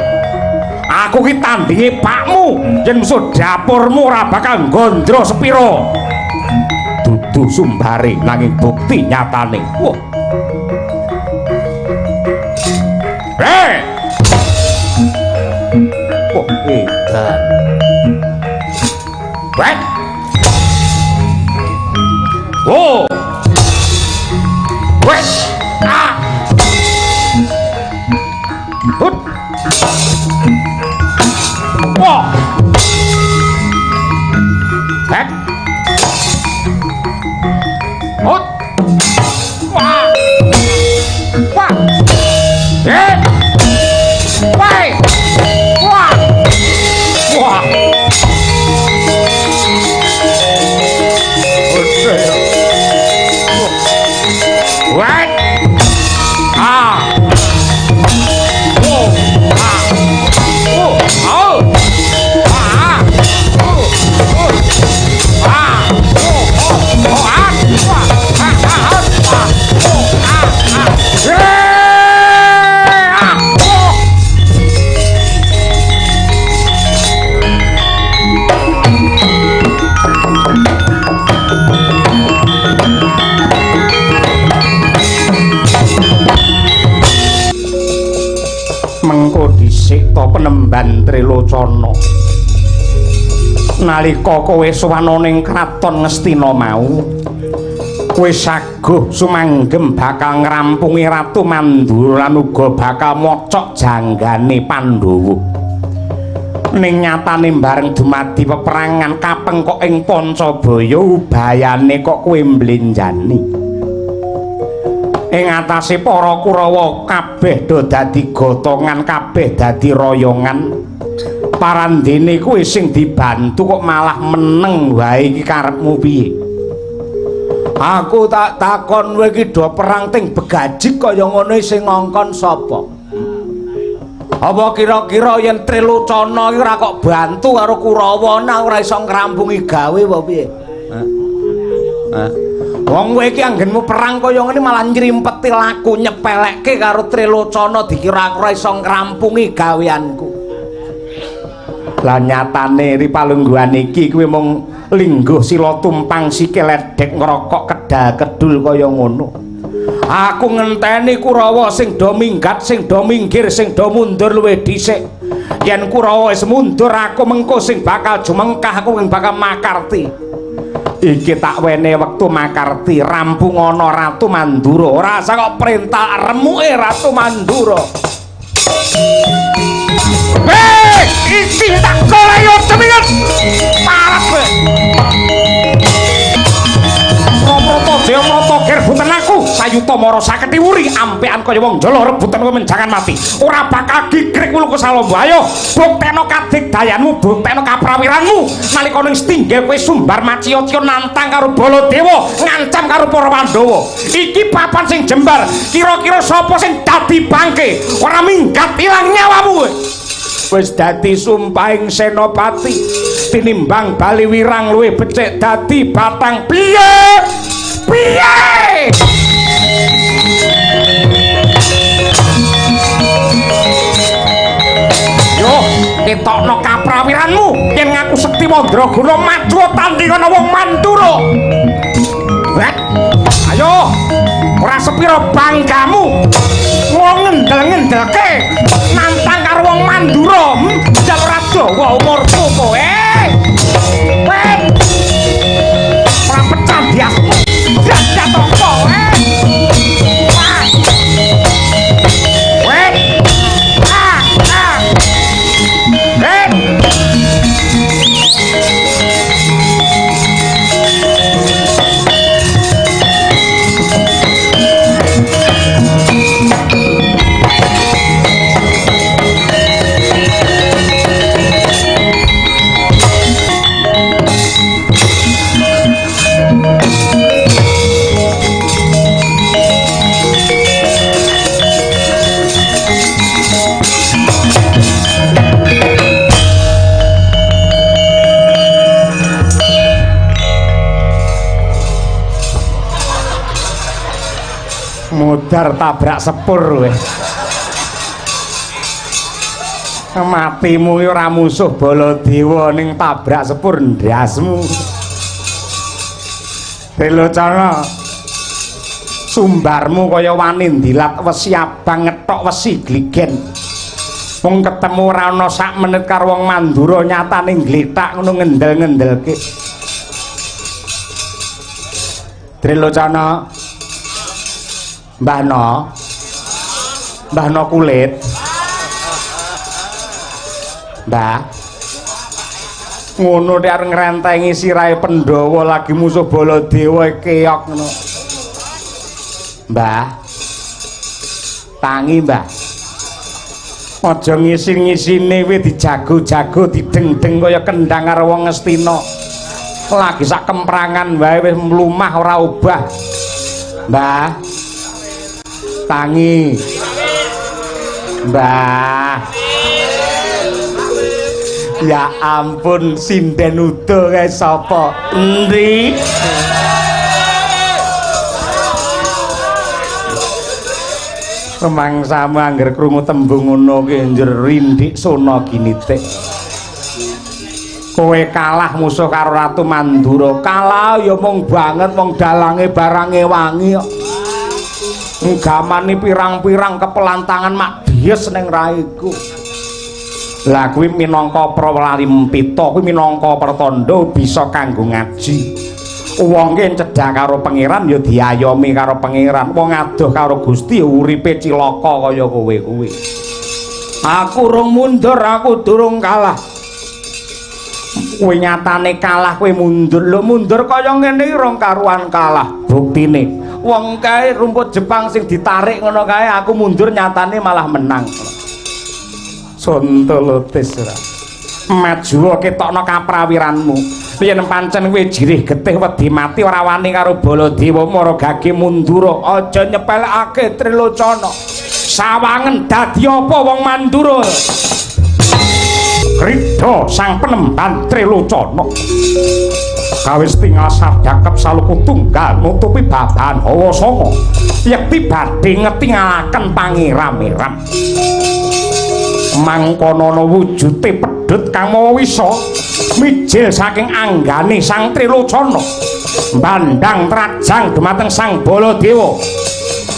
Aku ki tandinge pakmu, yen musuh dapurmu ora bakal gondro sepiro. Dudu sumbare nanging bukti nyatane. Wah. Hei! Oh, edan. Wek. Oh. Wek. Ah. Hut. Wah. Hek. Hut. Wah. Wah. Eh. Woi. Wah. Wah. Wah. Ah. Oh. Ah. Oh. Oh. Ah. Oh. Oh. Ah. Oh. Oh. Oh. Ah. Wah. Ah. Ah. Ah. Oh. Ah. Ah. Eh. Ah. Oh. Mengko dhisik to penemban Trilocana. Nalika kowe sowan ning kraton Ngastina mau, kowe saguh sumanggem bakal ngrampungi Ratu Mandura lan uga bakal mocok janggane Pandhawa. Ning nyatane bareng dumadi peperangan kapengkok ing Pancabaya ubayane kok kowe mblenjani. Ing atase para Kurawa kabeh do dadi gotongan, kabeh dadi royongan. Parandene kuwi sing dibantu kok malah meneng wae, iki karepmu piye? Aku tak takon kowe iki do perang ting begajik kaya ngono sing ngongkon sapa? Apa kira-kira yen Trilocana iki ora kok bantu karo Kurawa nang ora iso ngrampungi gawe apa piye? Hah? Wong kowe iki anggenmu perang kaya ngene malah nyrimpeti laku nyepelekke karo Trilocana, dikira aku ora iso ngrampungi gaweanku. Lah nyatane ri palungguhan iki kuwi mung lingguh sila tumpang sikil ledek ngrokok kedal-kedul kaya ngono. Aku ngenteni Kurawa sing do minggat, sing do minggir, sing do mundur luwih dhisik. Yen Kurawa wis mundur, aku mengko sing bakal jumengkah, aku sing bakal makarti. Iki tak wene wektu makarti, rampung ana Ratu Mandura. Ora usah kok perintah remuke Ratu Mandura. Hei, iki tak golek ceminget. Parah kowe. Prata Jaya Prata gerbutan aku sayuta mara saketi wuri ampekan kaya wong jala rebutan kowe menjangan mati. Ora bakal gigrik wulu kesalombo. Ayo buktekno kadigdayanmu, buktekno kaprawiranmu. Nalika ning setinggil kowe sumbar maciya-ciya nantang karo Baladewa, ngancam karo para Pandhawa. Iki papan sing jembar, kira-kira sapa sing dadi bangke? Ora minggat ilang nyawamu kowe. Wis dadi sumpahing senopati tinimbang bali wirang luwih becik dadi batang. Piye? Piye? Yo, ketokno kaprawiranmu yen ngaku sekti mandraguna maju tanding ana wong Mandura. Ayo, ora sepira banggamu wong ngendel-ngendelke nantang karo wong Mandura. Jal ora dawa umurku kowe. Wet. Ora pecah diasmu. Jajat apa kowe? Wet. Ah, ah. Wet. Mudar tabrak sepur kowe. Matimu iki ora musuh Baladewa ning tabrak sepur ndasmu. Trilocana, sumbarmu kaya wani ndilat wesi abang ngethok wesi gligen. Wong ketemu ora ana sak menit karo wong Mandura nyatane glethak ngono ngendel-ngendelke. Trilocana, Mbah No, Mbah No kulit, Mbah, ngono nek arep ngrentengi sirahe Pandhawa lagi musuh Baladewa keok ngono. Mbah, tangi Mbah, aja ngisin-ngisine kowe dijago-jago dideng-deng kaya kendang karo wong Ngastina. Lagi sak kemprangan wae wis mlumah ora obah. Mbah, tangi Mbah. Ya ampun, sinden udo kae sapa? Endi? Remangsamu angger krungu tembung ngono ki njur rindik sona ginitik. Kowe kalah musuh karo Ratu Mandura. Kalah ya mung banget wong dalange barange wangi kok. Nggamani pirang-pirang kepelantangan mak dies ning raiku. Lah kuwi minangka prawalimpita, kuwi minangka pertanda bisa kanggo ngaji. Wong ki cedhak karo pangeran ya diayomi karo pangeran. Wong adoh karo Gusti ya uripe cilaka kaya kowe kuwi. Aku rung mundur, aku durung kalah. Kowe nyatane kalah kowe mundur. Lho mundur kaya ngene iki rong karuan kalah. Buktine Wong kae rumput Jepang sing ditarik ngono kae aku mundur nyatane malah menang. Sontolotis ora. Maju ketokno kaprawiranmu. Yen pancen kowe jirih getih wedi mati ora wani karo Baladewa mara gage mundura, aja nyepelekake Trilocana. Sawangen dadi apa wong Mandura? Krida sang penemban Trilocana. Kawis tingal sadakep saluku tunggal nutupi babahan hawa sanga. Yekti badhe ngetingalaken pangeram-eram. Mangkono wujute pedhut kang mawa wisa mijil saking anggane sang Trilocana. Bandang trajang dumateng sang Baladewa.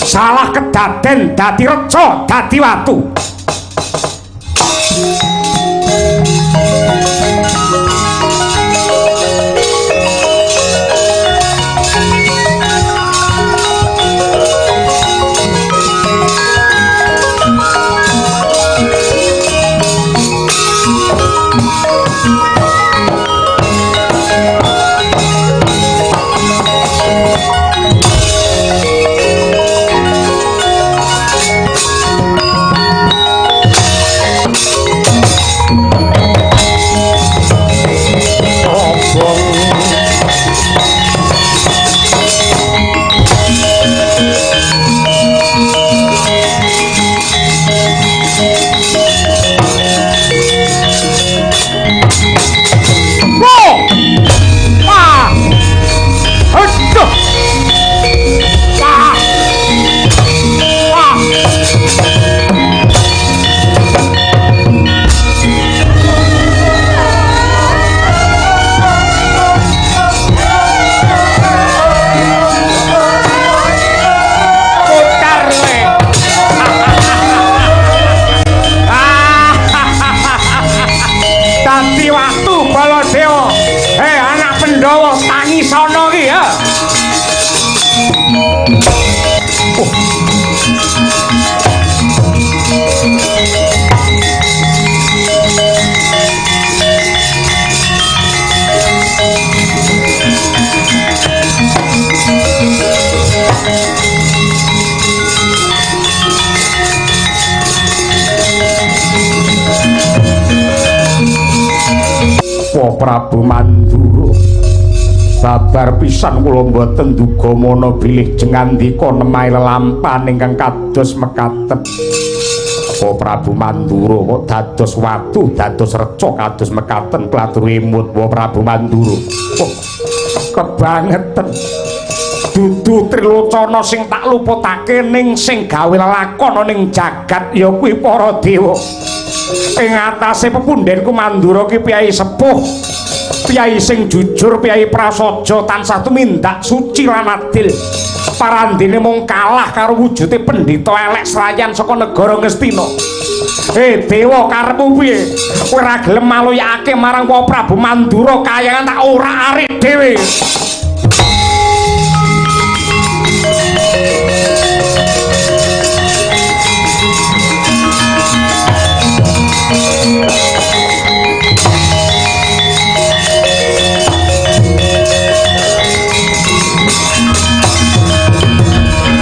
Salah kedaden dadi reca dadi watu. Prabu Mandura babar pisan kula mboten duga mana bilih jengandika nemahi lelampahan ingkang kados mekaten. Oh Prabu Mandura kok dados watu dados reca kados mekaten klatur imut wa Prabu Mandura. Oh kebangetan. Dudu Trilocana sing tak luputake ning sing gawe lelakon ning jagat ya kuwi para dewa. Ing atase pepundhenku Mandura ki piyai sepuh, piyai sing jujur, piyai prasaja tansah tumindak suci lan adil. Parandene mung kalah karo wujude pendhita elek srayan saka negara Ngastina. Dewa karepmu piye? Kowe ora gelem maluyake marang Wa Prabu Mandura kayangan tak ora-arik dhewe.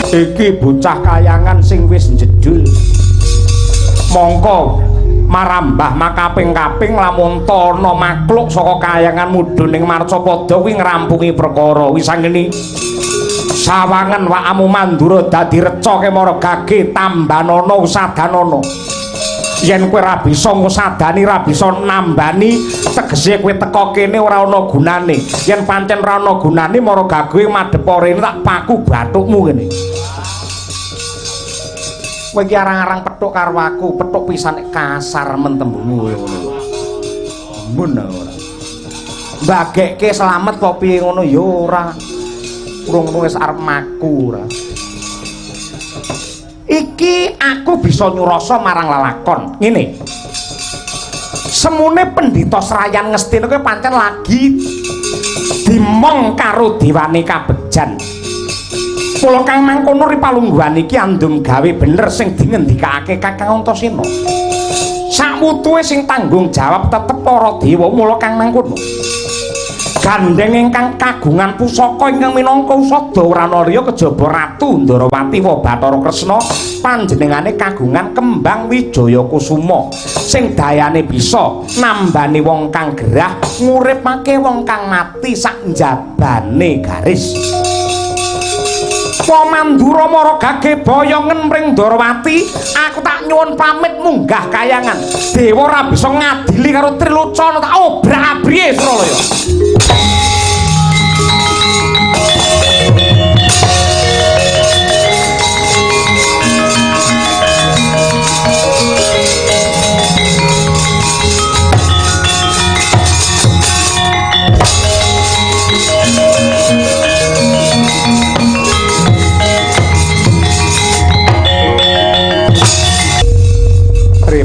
Iki bocah kayangan sing wis njedul. Mongko marambah makaping-kaping lamun ana makluk saka kayangan mudhun ning Marcapada kuwi ngrampungi perkara. Wis sangene sawangen wakamu Mandura dadi reca kemara gage tambanana usadanana. Yen kowe ora bisa ngusadani, ora bisa nambani, tegese kowe teka kene ora ana gunane. Yen pancen ora ana gunane mara gage madhep rene tak paku bathukmu kene. Kowe iki arang-arang pethuk karo aku, pethuk pisan kasar men tembungmu kowe ngono. Mun ora. Mbagekke slamet apa piye ngono ya ora. Urung wis arep maku ora. Iki aku bisa nyurasa marang lelakon. Ngene. Semune pendhita Srayan Ngastina kuwi pancen lagi dimong karo dewane Kabejan. Mula kang mangkono ripalungguhan iki andum gawe bener sing dingendikake Kakang Antasena. Sakwutuhe sing tanggung jawab tetep para dewa mula kang mangkono. Gandeng ingkang kagungan pusaka ingkang minangka usada ora ana liya kejaba Ratu Ndarawati wa Bathara Kresna. Panjenengane kagungan kembang Wijaya Kusuma sing dayane bisa nambani wong kang gerah, nguripake wong kang mati sak njabane garis. Wa Mandura mara gage boyongen mring Ndarawati, aku tak nyuwun pamit munggah kayangan. Dewa ora bisa ngadili karo Trilocana, tak obrak-abrike Suralaya.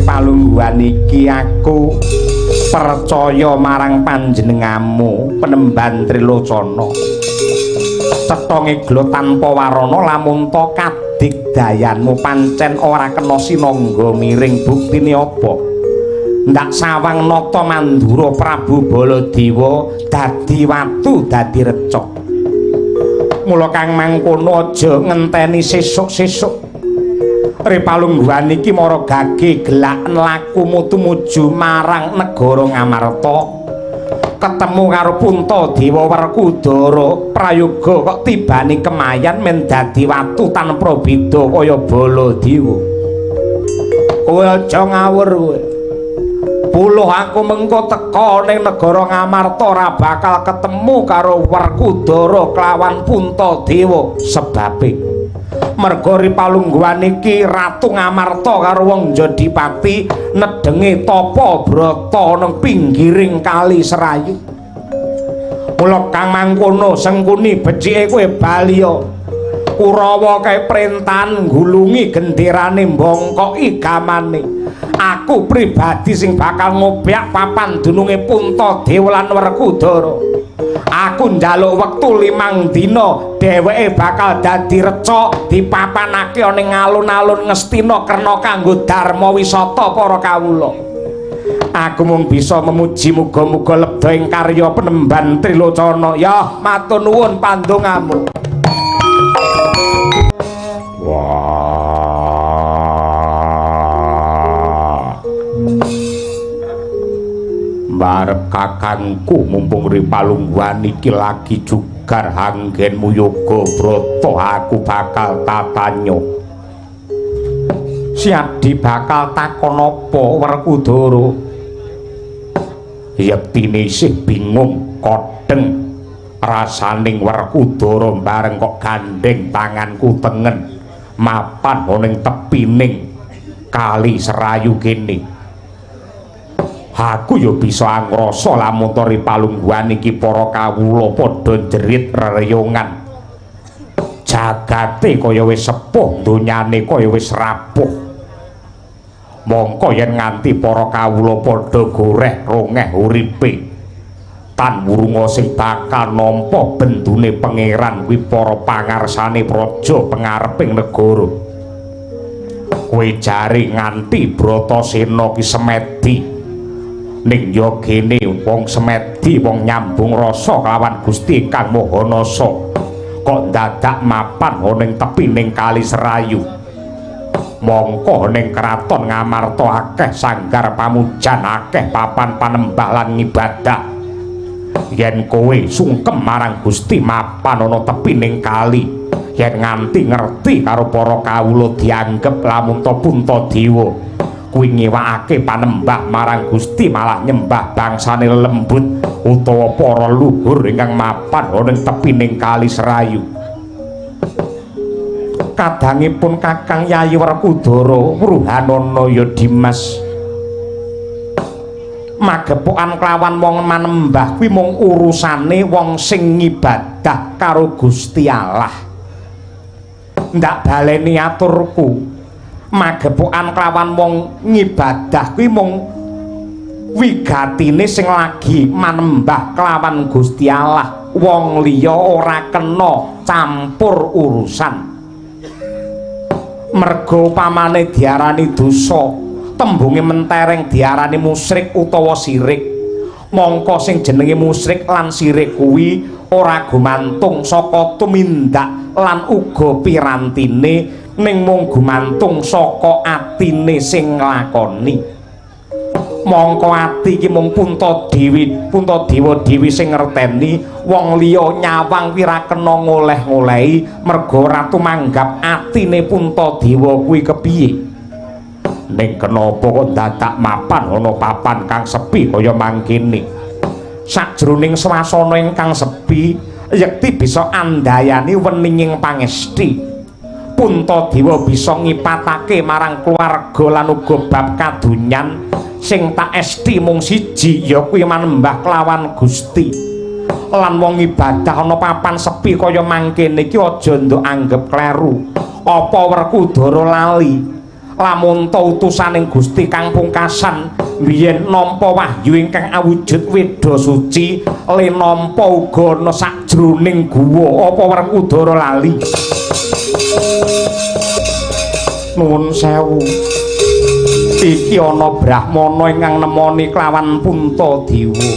Palungguhan iki aku percaya marang panjenenganmu penemban Trilocana. Cetha ngeglo tanpa warana lamun ta kadigdayanmu pancen ora kena sinangga miring. Buktine apa? Ndak sawang nata Mandura Prabu Baladewa dadi watu dadi reca. Mula kang mangkono aja ngenteni sesuk-sesuk. Ripalungguhan iki mara gage gelaken lakumu tumuju marang negara Ngamarta. Ketemu karo Puntadewa Werkudara, prayoga kok tibani kemayan men dadi watu tanpa beda kaya Baladewa. Kowe aja ngawur kowe. Puluh aku mengko teka ning negara Ngamarta ora bakal ketemu karo Werkudara kelawan Puntadewa. Sebabe merga ripalungguhan iki Ratu Ngamarta karo wong Jodipati nedenge tapa brata nang pinggiring kali Serayu. Mula kang mangkono Sengkuni becike kowe baliya. Kurawa kae perintahan nggulungi genderane mbongkoki gamane. Aku pribadi sing bakal ngobyak papan dununge Puntadewa lan Werkudara. Aku njaluk wektu 5 dina, dheweke bakal dadi reca dipapanake ning alun-alun Ngastina Kerna kanggo dharma wisata para kawula. Aku mung bisa memuji muga-muga lebda ing karya penemban Trilocana. Ya, matur nuwun pandongamu. Wah. Barep kakangku mumpung ripalungguhan iki lagi jugar anggenmu yoga brata, aku bakal tatanya. Siadi bakal takon apa Werkudara? Yektine isih bingung kodheng rasaning Werkudara bareng kok gandeng tanganku tengen mapan ning tepining kali Serayu kene. Aku ya bisa angrasa lamun ta ripalungguhan iki para kawula padha jerit rereyongan. Jagate kaya wis sepuh, donyane kaya wis rapuh. Mongko yen nganti para kawula padha goreh rongeh uripe, tan wurunga sing bakal nampa bendune pangeran kuwi para pangarsane praja pengareping negara. Kowe jare nganti Bratasena ki semedi. Ning ya kene wong semedi wong nyambung rasa kelawan Gusti Kang Maha Nasa kok dadak mapan ning tepining kali Serayu. Mongko ning kraton Ngamarta akeh sanggar pamujan, akeh papan panembah lan ngibadah. Yen kowe sungkem marang Gusti mapan ana tepining kali, yen nganti ngerti karo para kawula dianggep lamun ta Puntadewa kuwi ngewakake panembah marang Gusti malah nyembah bangsane lelembut utawa para luhur ingkang mapan ana ing tepining kali Serayu. Kadangipun Kakang Yayi Werkudara wruhanana ya Dimas, magepokan kelawan wong manembah kuwi mung urusane wong sing ngibadah karo Gusti Allah. Ndak baleni aturku, magepokan kelawan wong ngibadah kuwi mung wigatine sing lagi manembah kelawan Gusti Allah. Wong liya ora kena campur urusan. Merga upamane diarani dosa, tembunge mentereng diarani musyrik utawa sirik. Mongko sing jenenge musyrik lan sirik kuwi ora gumantung saka tumindak lan uga pirantine, ning mung gumantung saka atine sing nglakoni. Mongko ati iki mung punta dewi, punta dewa dewi sing ngerteni, wong liya nyawang kuwi ra kena ngoleh-ngolehi merga ora tumanggap atine punta dewa kuwi kepiye. Ning kenapa kok dadak mapan ana papan kang sepi kaya mangkene? Sajroning swasana ingkang sepi, yekti bisa andayani weninging pangesti. Puntadewa bisa ngipatake marang keluarga lan uga bab kadonyan sing tak esti mung siji, ya kuwi manembah kelawan Gusti. Lan wong ibadah ana papan sepi kaya mangkene iki aja nduk anggep kleru. Apa Werkudara lali lamun ta utusaning Gusti kang pungkasan biyen nampa wahyu ingkang awujud weda suci, le nampa uga ana sajroning guwa? Apa Werkudara lali? Nuwun sewu, iki ana brahmana ingkang nemoni kelawan Puntadewa.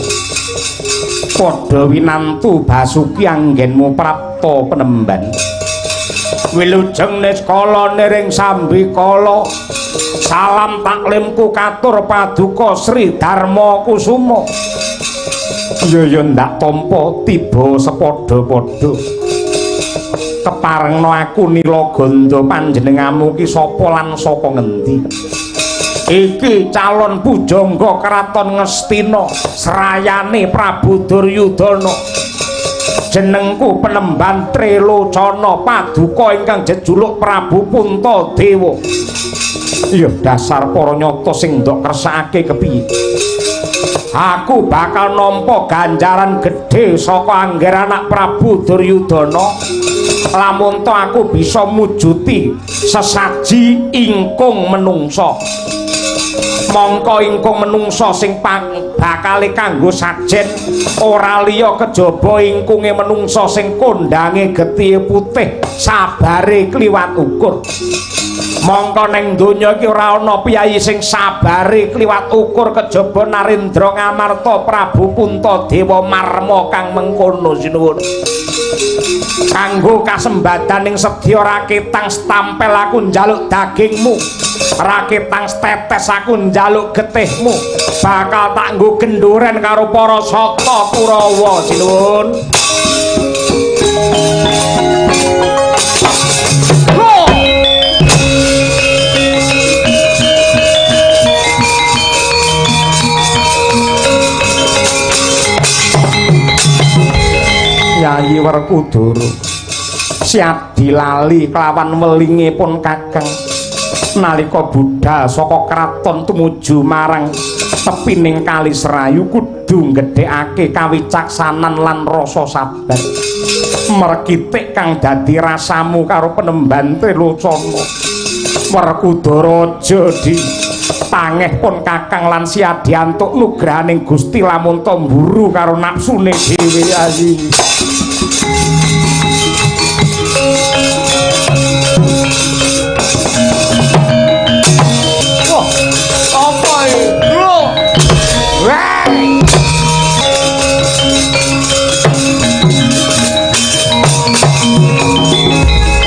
Padha winantu Basuki anggenmu prapta penemban. Wilujeng niskala niring sambikala, salam taklimku katur paduka Sri Darma Kusuma. Ya ya ndak tampa tiba sepadha-padha. Keparengno aku Nilagandha, panjenenganmu ki sapa lan saka ngendi? Iki calon pujangga kraton Ngastina srayane Prabu Duryudana. Jenengku Penemban Trilocana, paduka ingkang jejuluk Prabu Puntadewa. Ya dasar para nyata sing ndok kersakake kepiye? Aku bakal nampa ganjaran gedhe saka angger anak Prabu Duryudana lamun to aku bisa mujuti sesaji ingkung menungsa. Mongko ingkung menungsa sing bakale kanggo sajen ora liya kejaba ingkunge menungsa sing kondange getihe putih, sabare kliwat ukur. Mongko ning donya iki ora ana piyayi sing sabare kliwat ukur kejaba Narendra Ngamarta Prabu Puntadewa marma kang mengkono. Sinuwun. Kanggo kasembadaning sedya raketang stampel aku njaluk dagingmu, raketang tetes aku njaluk getihmu, bakal tak nggo genduren karo para sata Kurawa. Sinuwun. Yayi Werkudara siap dilali kelawan welinge pun kakang nalika budhal saka kraton tumuju marang tepining Kali Serayu kudu nggedhekake kawicaksanan lan rasa sabar. Merkitik kang dadi rasamu karo Penemban Trilocana. Werkudara aja di tangeh pun kakang lan siadi antuk nugrahaning Gusti lamun ta mburu karo napsune dhewe. Ayi. Wah, apa iki? Lho. Weh.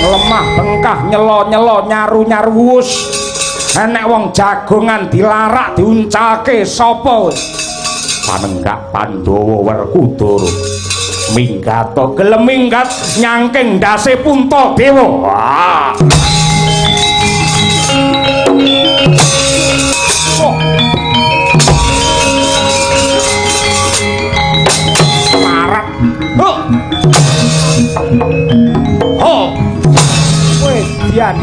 Lemah bengkah nyelo-nyelo nyaru-nyaru wus. Enek wong jagongan dilarak diuncalke sapa? Panenggak Pandhawa Werkudara minggat to gelem minggat nyangking ndase Puntadewa. Wah. Oh. Larak. Ho. Ho. Wedian.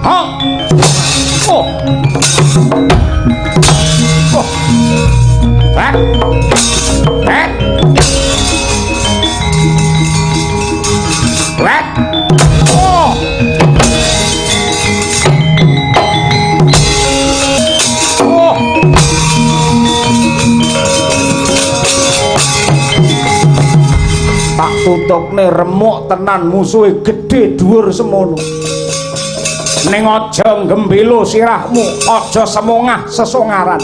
Ho. Oh. Oh. Hek. Hek. Hek. Oh. Oh. Tak tutukne remuk tenan musuhe gedhe dhuwur semono. Ning aja nggembelo sirahmu, aja semongah sesongaran.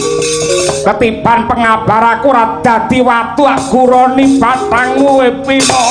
Ketiban pengabar aku ora dadi watu aguroni batangmu Bima.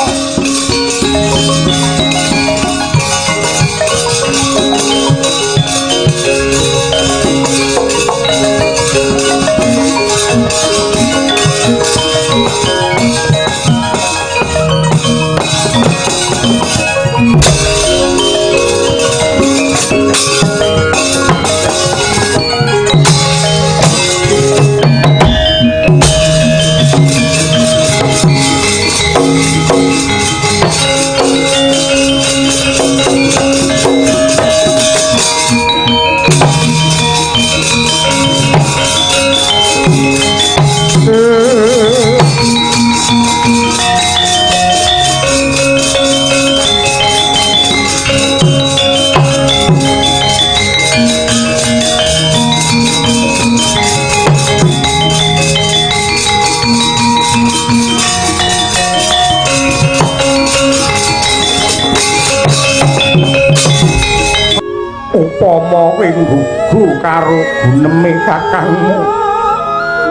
Upama kowe nggugu karo guneme kakangmu,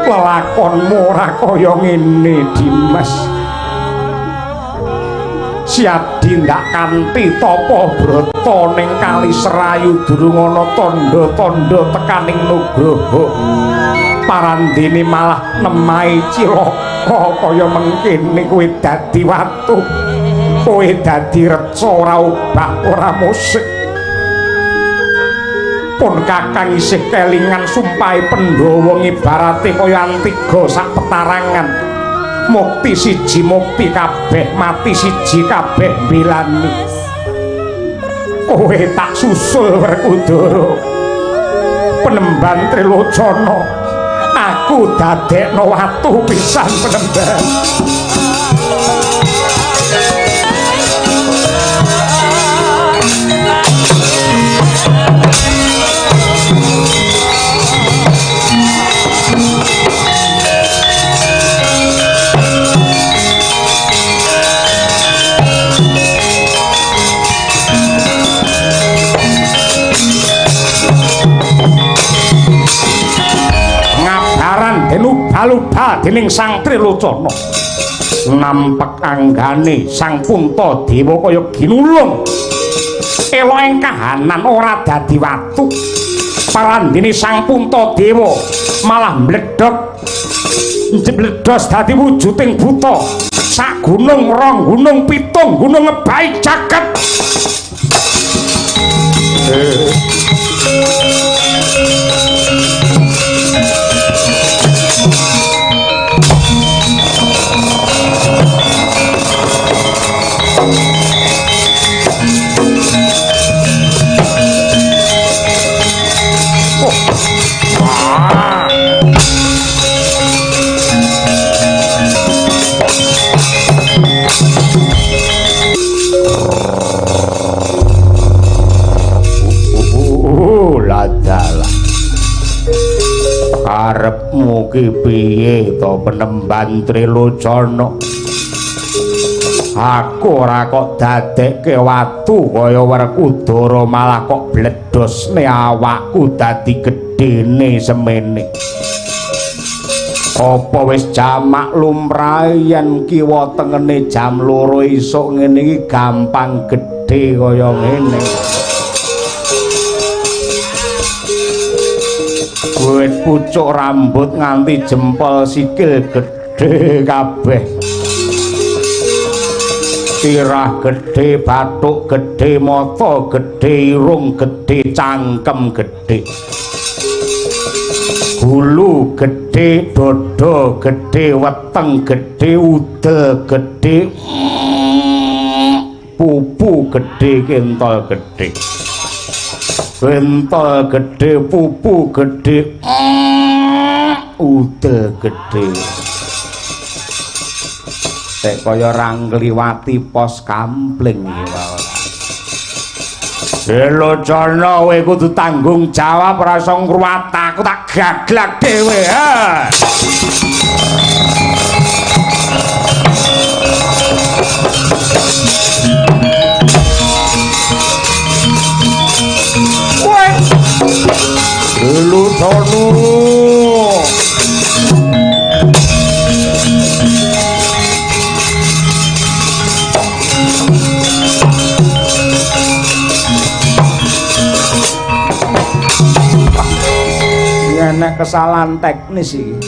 lelakonmu ora kaya ngene Dimas. Siadi ndak kanthi tapa brata ning Kali Serayu durung ana tandha-tandha tekaning nugroho. Parandene malah nemahi cilaka kaya mengkene. Kowe dadi watu, kowe dadi reca ora obah ora musik. Pun kakang isih kelingan sumpahe Pandhawa ngibarate kaya antiga sak petarangan. Mukti siji mukti kabeh, mati siji kabeh mbelani. Kowe tak susul Werkudara, penemban Trilocana, aku dadekno watu pisan penemban. Ubal-ubal dening Sang Trilocana. Nampek anggane Sang Puntadewa kaya ginulung. Elok ing kahanan ora dadi watu. Parandene Sang Puntadewa malah mledhok njebledos dadi wujuding buta. Sak gunung, rong gunung, pitung gunung ngebai jagat. Karepmu ki piye to penemban Trilocana? Aku ora kok dadekke watu kaya Werkudara, malah kok bledosne awakku dadi gedene semene. Apa wis jamak lumrahe yen kiwa tengene jam 2 isuk ngene iki gampang gedhe kaya ngene. Wit pucuk rambut nganti jempol sikil gedhe kabeh. Sirah gedhe, bathuk gedhe, mata gedhe, irung gedhe, cangkem gedhe. Gulu gedhe, dada gedhe, weteng gedhe, udel gedhe, pupu gedhe, kentol gedhe. Kentol gedhe, pupu gedhe, udel gedhe. Tek kaya rangliwati pos kampling iki wae. Locana kowe kudu tanggung jawab ora iso ngruwat aku tak gaglak dhewe. Ha. Lucana. Enek kesalahan teknis iki.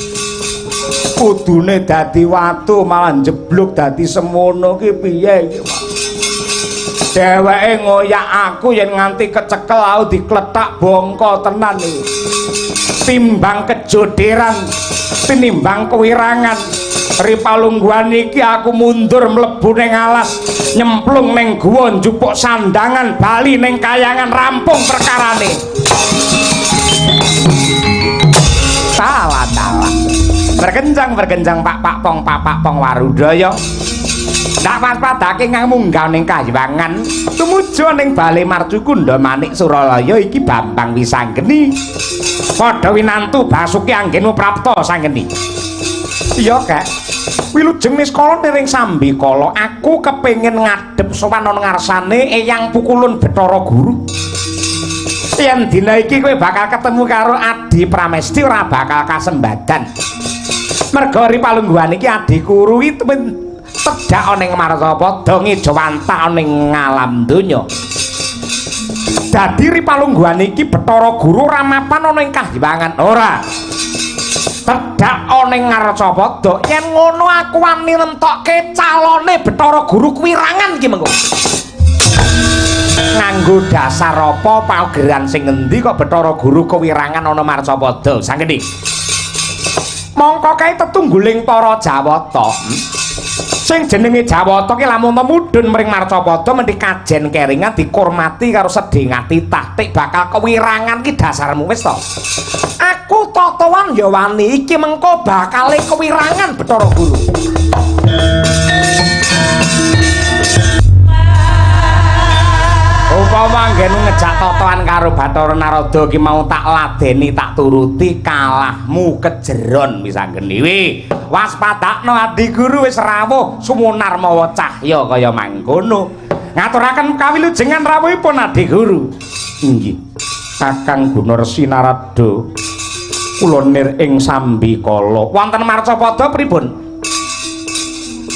Kudune dadi watu malah njeblug dadi semono ki piye iki, Pak? Dheweke ngoyak aku yen nganti kecekel aku dikletak bongko tenan iki. Timbang kejoderan, tinimbang kewirangan. Ripalungguhan iki aku mundur mlebu ning alas, nyemplung ning guwa njupuk sandangan bali ning kayangan rampung perkarane. Tala-tala. Berkencang-berkencang pak-pak pong papak pong warudaya. Ndak waspadake kang munggah ning kahyangan tumuju ning bale Marcukunda Manik Suralaya iki Bambang Wisanggeni. Padha winantu Basuki anggenmu prapta Sanggeni. Iya, Kek. Wilujeng niskala niring sambikala aku kepengin ngadhep sowan ana ngarsane Eyang Pukulun Bathara Guru. Yen dina iki kowe bakal ketemu karo Adi Pramesti ora bakal kasembadan. Merga ripalungguhan iki Adi Kuru iki tedhak ana ing Marsapada ngejawantah ana ing alam donya. Dadi ripalungguhan iki Bathara Guru ora mapan ana ing kahyangan, ora. Tedhak ana ing Ngarcapada. Yen ngono aku wani nentokke calone Bathara Guru kuwirangan iki mengko. Nganggo dasar apa paugeran sing ngendi kok Bathara Guru kewirangan ana Marcapada? Sanggendi. Mongko kae tetungguling para Jawata. Sing jenenge Jawata ki lamun mudhun mring Marcapada mendhi kajen keringan dikurmati karo sedhing ati tahtik bakal kewirangan ki dasarmu wis to. Aku totowan ya wani iki mengko bakale kewirangan Bathara Guru. Upama anggenmu ngejak totoan karo Bathara Narada ki mau tak ladeni tak turuti kalahmu kejeron Wisanggeni. Wi, waspadakno Adi Guru wis rawuh sumunar mawa cahya kaya mangkono. Ngaturaken kawilujengan rawuhipun Adi Guru. Inggih. Kakang Gunarsi Narada kula nir ing sambikala. Wonten Marcapada pripun?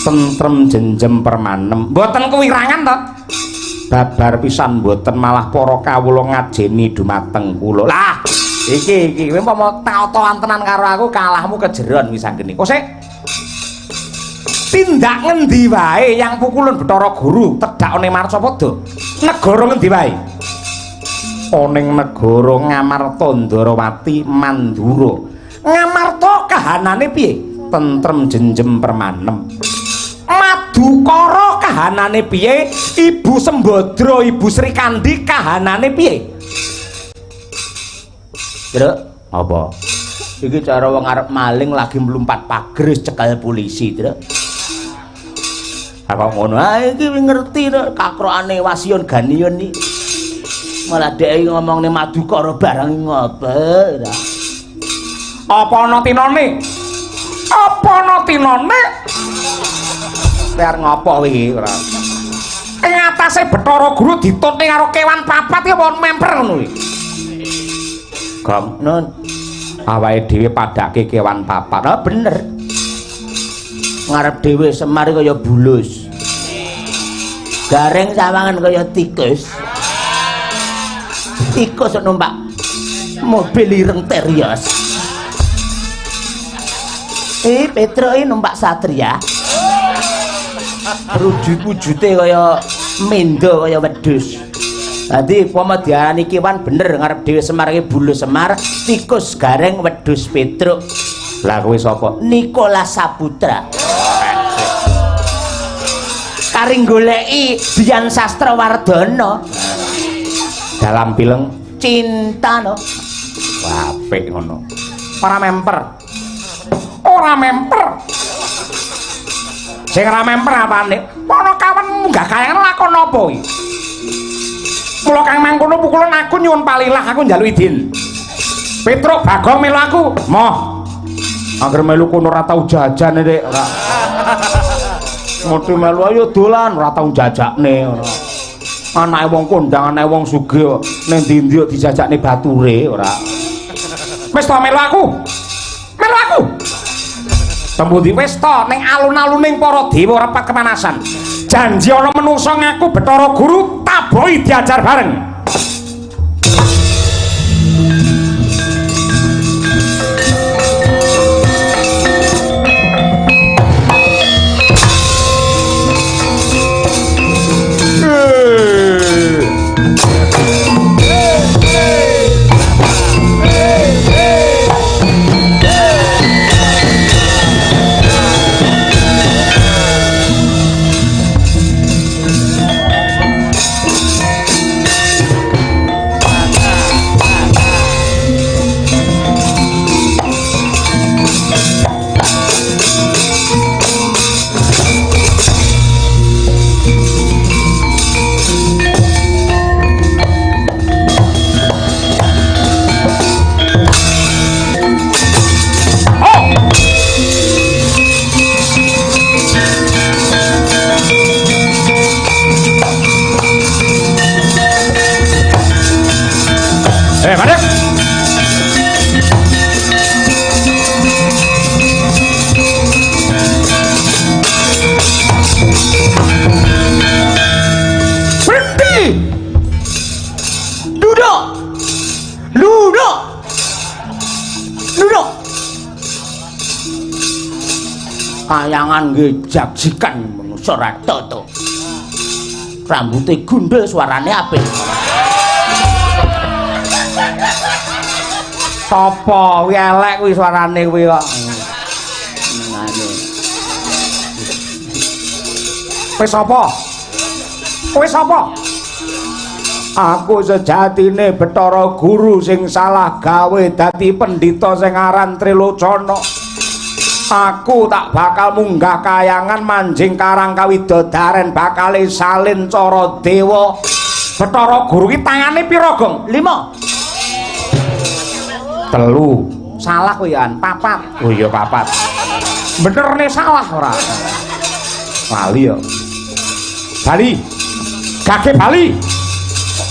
Tentrem jenjem permanem. Mboten kewirangan to? Babar pisan mboten, malah para kawula ngajeni dumateng kula. Lah, iki iki kowe umpama tatoan tenan karo aku kalahmu kejeron Wisanggeni. Kok sik tindak ngendi wae yang pukulun Bathara Guru tedhak ana Marcapada? Negara ngendi wae? Ana ing negara Ngamarta Ndarawati Mandura. Ngamarta kahanane piye? Tentrem jenjem permanem. Madukara kahanane piye? Ibu Sembadra, Ibu Sri Kandi kahanane piye? Truk, apa? Iki cara wong arep maling lagi mlumpat pager wis cekel polisi, Truk. Apa ngono? Ah iki ngerti truk kakrokane Wasiun Ganiun iki. Malah dhek ngomongne Madukara barang ngopo ta. Apa ana tinane? Apa ana tinane? Kowe arep ngopo iki ora? Ing atase Bathara Guru ditutne karo kewan papat iki apa memper ngono iki? Gong, nun. Awake dhewe padake kewan papat. Oh bener. Ngarep dhewe Semar kaya bulus. Gareng sawangan kaya tikus. Tikus numpak mobil ireng Terios. Petro iki numpak Satria. Rujut-wujute kaya mendo kaya wedhus. Dadi upama diarani kewan bener ngarep dhewe Semar iki bulus Semar, tikus Gareng, wedhus Petruk. Lah kowe sapa? Nikola Saputra. Kari goleki Dian Sastrawardana. Dalam film Cinta no. Wah, apik ngono. Ora memper. Ora memper. Sing ora memper apane? Ana kawan munggah kayangan lakon apa iki? Mula kang mangkono pukulan aku nyuwun palilah, aku njaluk izin. Petruk Bagong melu aku. Moh. Angger melu kono ora tau jajan rek. Ora. Mesti melu ayo dolan ora tau jajakne ora. Anake wong kondang, anake wong sugih ning ndi-ndi dijajakne bature ora. Wis to melu aku. Melu aku. Tembundi wis to ning alun-aluning para dewa repat kepanasan. Janji ana menungsa ngaku Bathara Guru tabohi diajar bareng. Kayangan nggih jagjikan manusa ra toto. Rambute gundul suarane apik. Sapa kuwi elek kuwi suarane kuwi kok. Ngene. Kowe sapa? Kowe sapa? Aku sejatine Bathara Guru sing salah gawe dadi pendhita sing aran Trilocana. Aku tak bakal munggah kayangan manjing karang kawidodaren bakale salin cara dewa. Bathara Guru ki tangane pira, Gong? 5. 3. Salah kuwi an, 4. Oh iya 4. Benerne salah ora? Bali ya. Bali. Gage bali.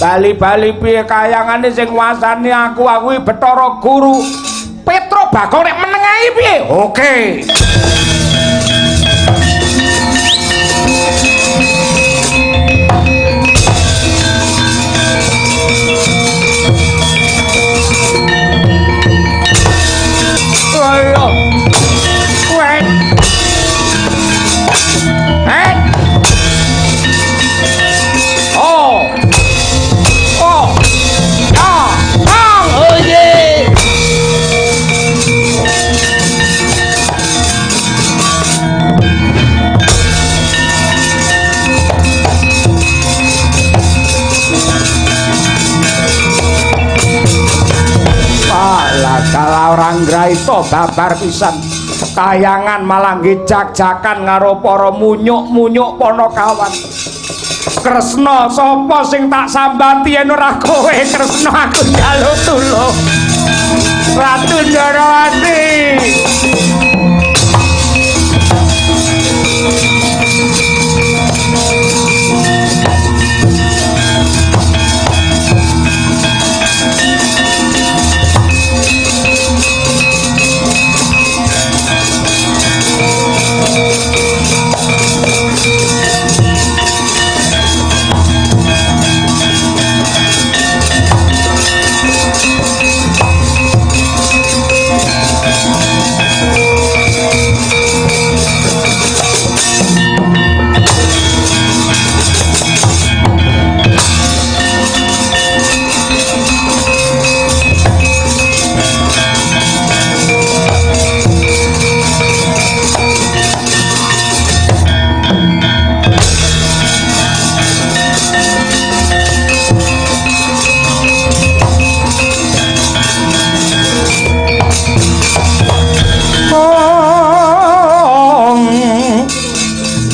Bali-bali piye kayangane sing nguasani aku, aku iki Bathara Guru. Petro Bagong nek menengahi piye? Oke. Ayo. Wet. Het. Oh. Oh. Ya. Bang. Oh ye. Alah orang ngraita babar pisan. Kayangan malah nggih jak-jakan karo para munyuk-munyuk panakawan. Kresna sapa sing tak sambati yen ora kowe Kresna, aku njaluk tulung. Ratu Ndorowati.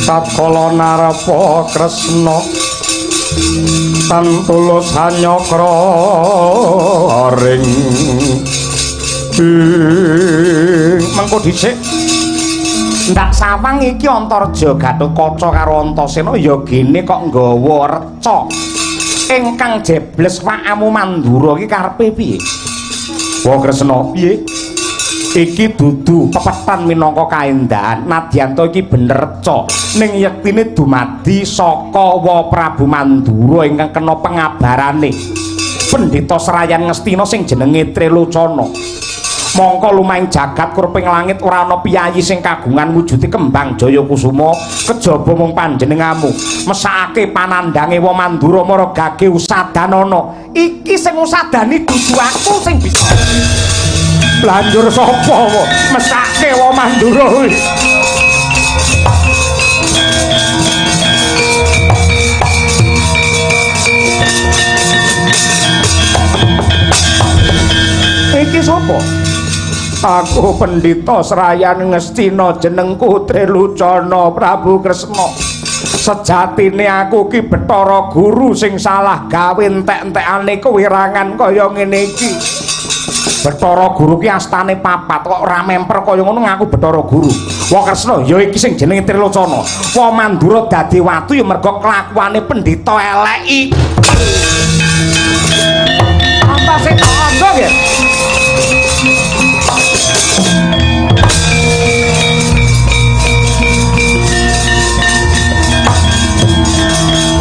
Tatkala narepa Kresna tan tulus hanyakra ring mengko dhisik ndak sawang iki Antarja Gatotkaca karo Antasena ya gene kok nggawa reca ingkang jebles wakamu Mandura iki karepe piye? Wa Kresna, piye? Iki dudu pepetan minangka kaendahan. Nadyanto iki bener reca ning yektine dumadi saka Wa Prabu Mandura ingkang kena pengabarane Pendhita Serayan Ngastina sing jenenge Trilocana. Mongko lumahing jagat kurping langit ora ana piyayi sing kagungan wujude kembang Jaya Kusuma kejaba mung panjenenganmu. Mesakake panandhange Wa Mandura mara gage usadanana. Iki sing usadani dudu aku sing bisa. Lanjur sapa wa mesake Wa Mandura kuwi. Iki sapa? Aku Pendhita Serayan Ngastina, jenengku Trilocana Prabu Kresna. Sejatine aku ki Bathara Guru sing salah gawe entek-entekane kewirangan kaya ngene iki. Bathara Guru ki astane papat kok ora memper kaya ngono ngaku Bathara Guru. Wa Kresna ya iki sing jenenge Trilocana. Wa Mandura dadi watu ya mergo kelakuane pendhita elek iki. Apa sing tak ya?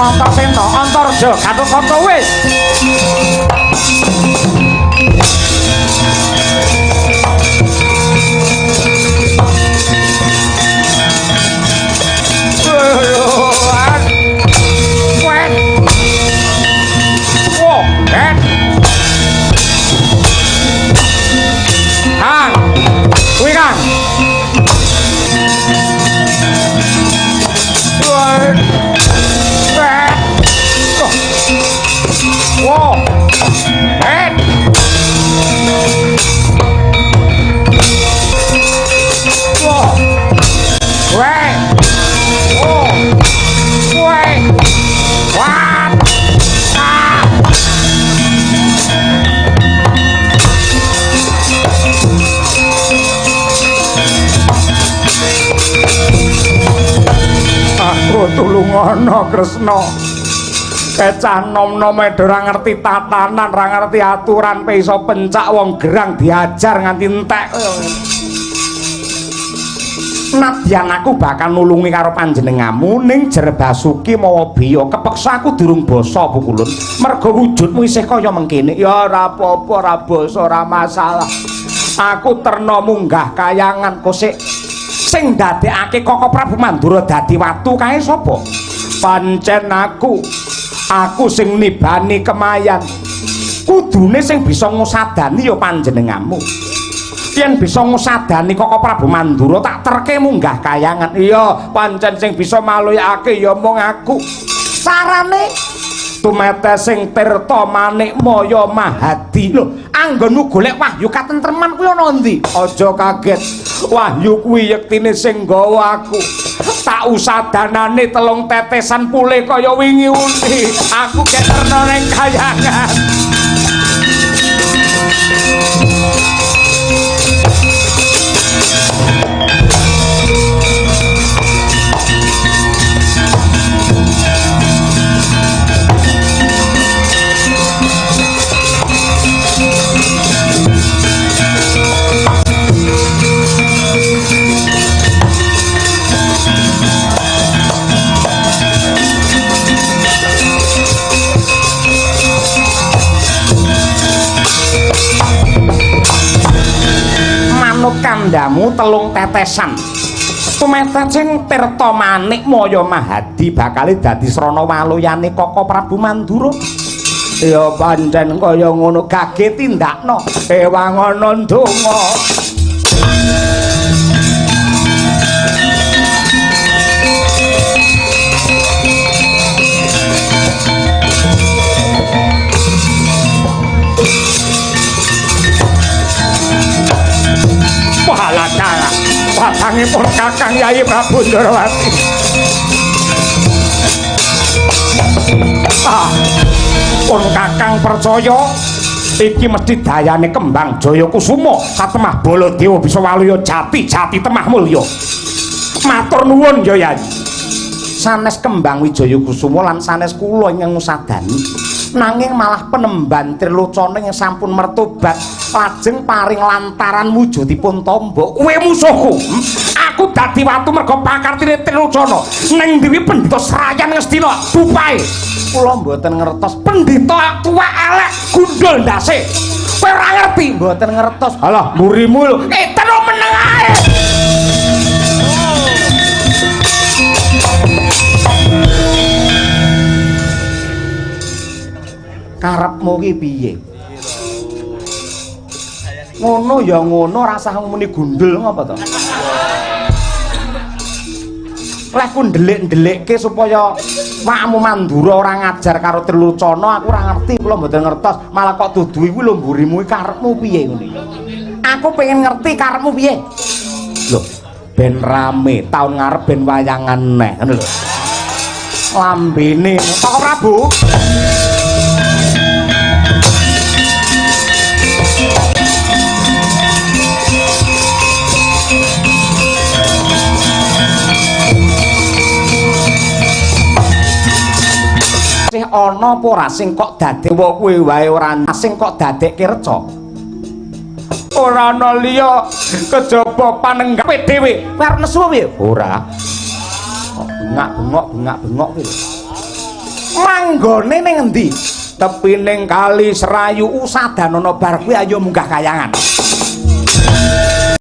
Antasena, Antarja, Gatotkaca wis. Kang, kuwi Kang. Wow. Wow. Weh. Oh. Weh. Wah. Ah. Aku tulungono Kresna. Kecah nom-nom ora ngerti tatanan, ora ngerti aturan, pe iso pencak wong gerang diajar nganti entek. Nadyan aku bakal nulungi karo panjenenganmu ning Jerbasuki mawa biya. Kepeksa aku durung basa pukulun. Mergo wujudmu isih kaya mengkene. Ya ora apa-apa, ora basa, ora masalah. Aku terna munggah kayangan kosik. Sing ndadekake Koko Prabu Mandura dadi watu kae sapa? Pancen aku. Aku sing nibani kemayan. Kudune sing bisa ngusadani ya panjenenganmu. Yen bisa ngusadani Koko Prabu Mandura tak terke munggah kayangan. Iya, pancen sing bisa maluyake ya mung aku. Sarane tumete sing tirta manik maya mahadi. Lho, anggonmu golek wahyu katentreman kuwi ana endi? Aja kaget. Wahyu kuwi yektine sing nggawa aku. Tak usadanane telung tetesan pulih kaya wingi uni. Aku keterno ning kayangan. Manut kandhamu telung tetesan. Tumete sing tirta manik maya mahadi bakale dadi srana waluyane Koko Prabu Mandura. Ya pancen kaya ngono gage tindakno ewangono ndonga. Patangipun Kakang Yayi Prabu Ndorowati. Ah, pun Kakang percaya iki mesti dayane kembang Jaya Kusuma satemah Baladewa bisa waluya jati-jati temah mulya. Matur nuwun ya Yayi. Sanes kembang Wijaya Kusuma lan sanes kula ingkang ngusadani. Nanging malah penemban Trilocana ingkang sampun mertobat Lajeng paring lantaran wujudipun tombo. Kowe musuhku. Aku dadi watu merga pakartine Trilocana. Neng ndi pendhita Srayan Ngastina dupae? Kula mboten ngertos. Pendhita tuwek elek gundul ndase. Kowe ora ngerti? Mboten ngertos. Alah, mburimu lho. Teno meneng ae. Karepmu ki piye? Ngono ya ngono, rasah muni gundul ngapa to? Leh ku ndelik-ndelikke supaya wakmu Mandura ora ngajar karo Trilocana, aku ora ngerti, kula mboten ngertos. Malah kok duduhi kuwi lho mburimu iki karepmu piye ngono iki. Aku pengen ngerti karepmu piye. Lho, ben rame, taun ngarep ben wayangan neh, ngono lho. Lambene Koko Prabu. Sih ana apa ora sing kok dadewa kowe wae ora sing kok dadekke reca? Ora ana liya kejaba panenggape dhewe. Kowe arep nesu piye? Ora. Kok bengak-bengok bengak-bengok kuwi lho. Manggone ning endi? Tepining kali Serayu usadanana bar kuwi ayo munggah kayangan.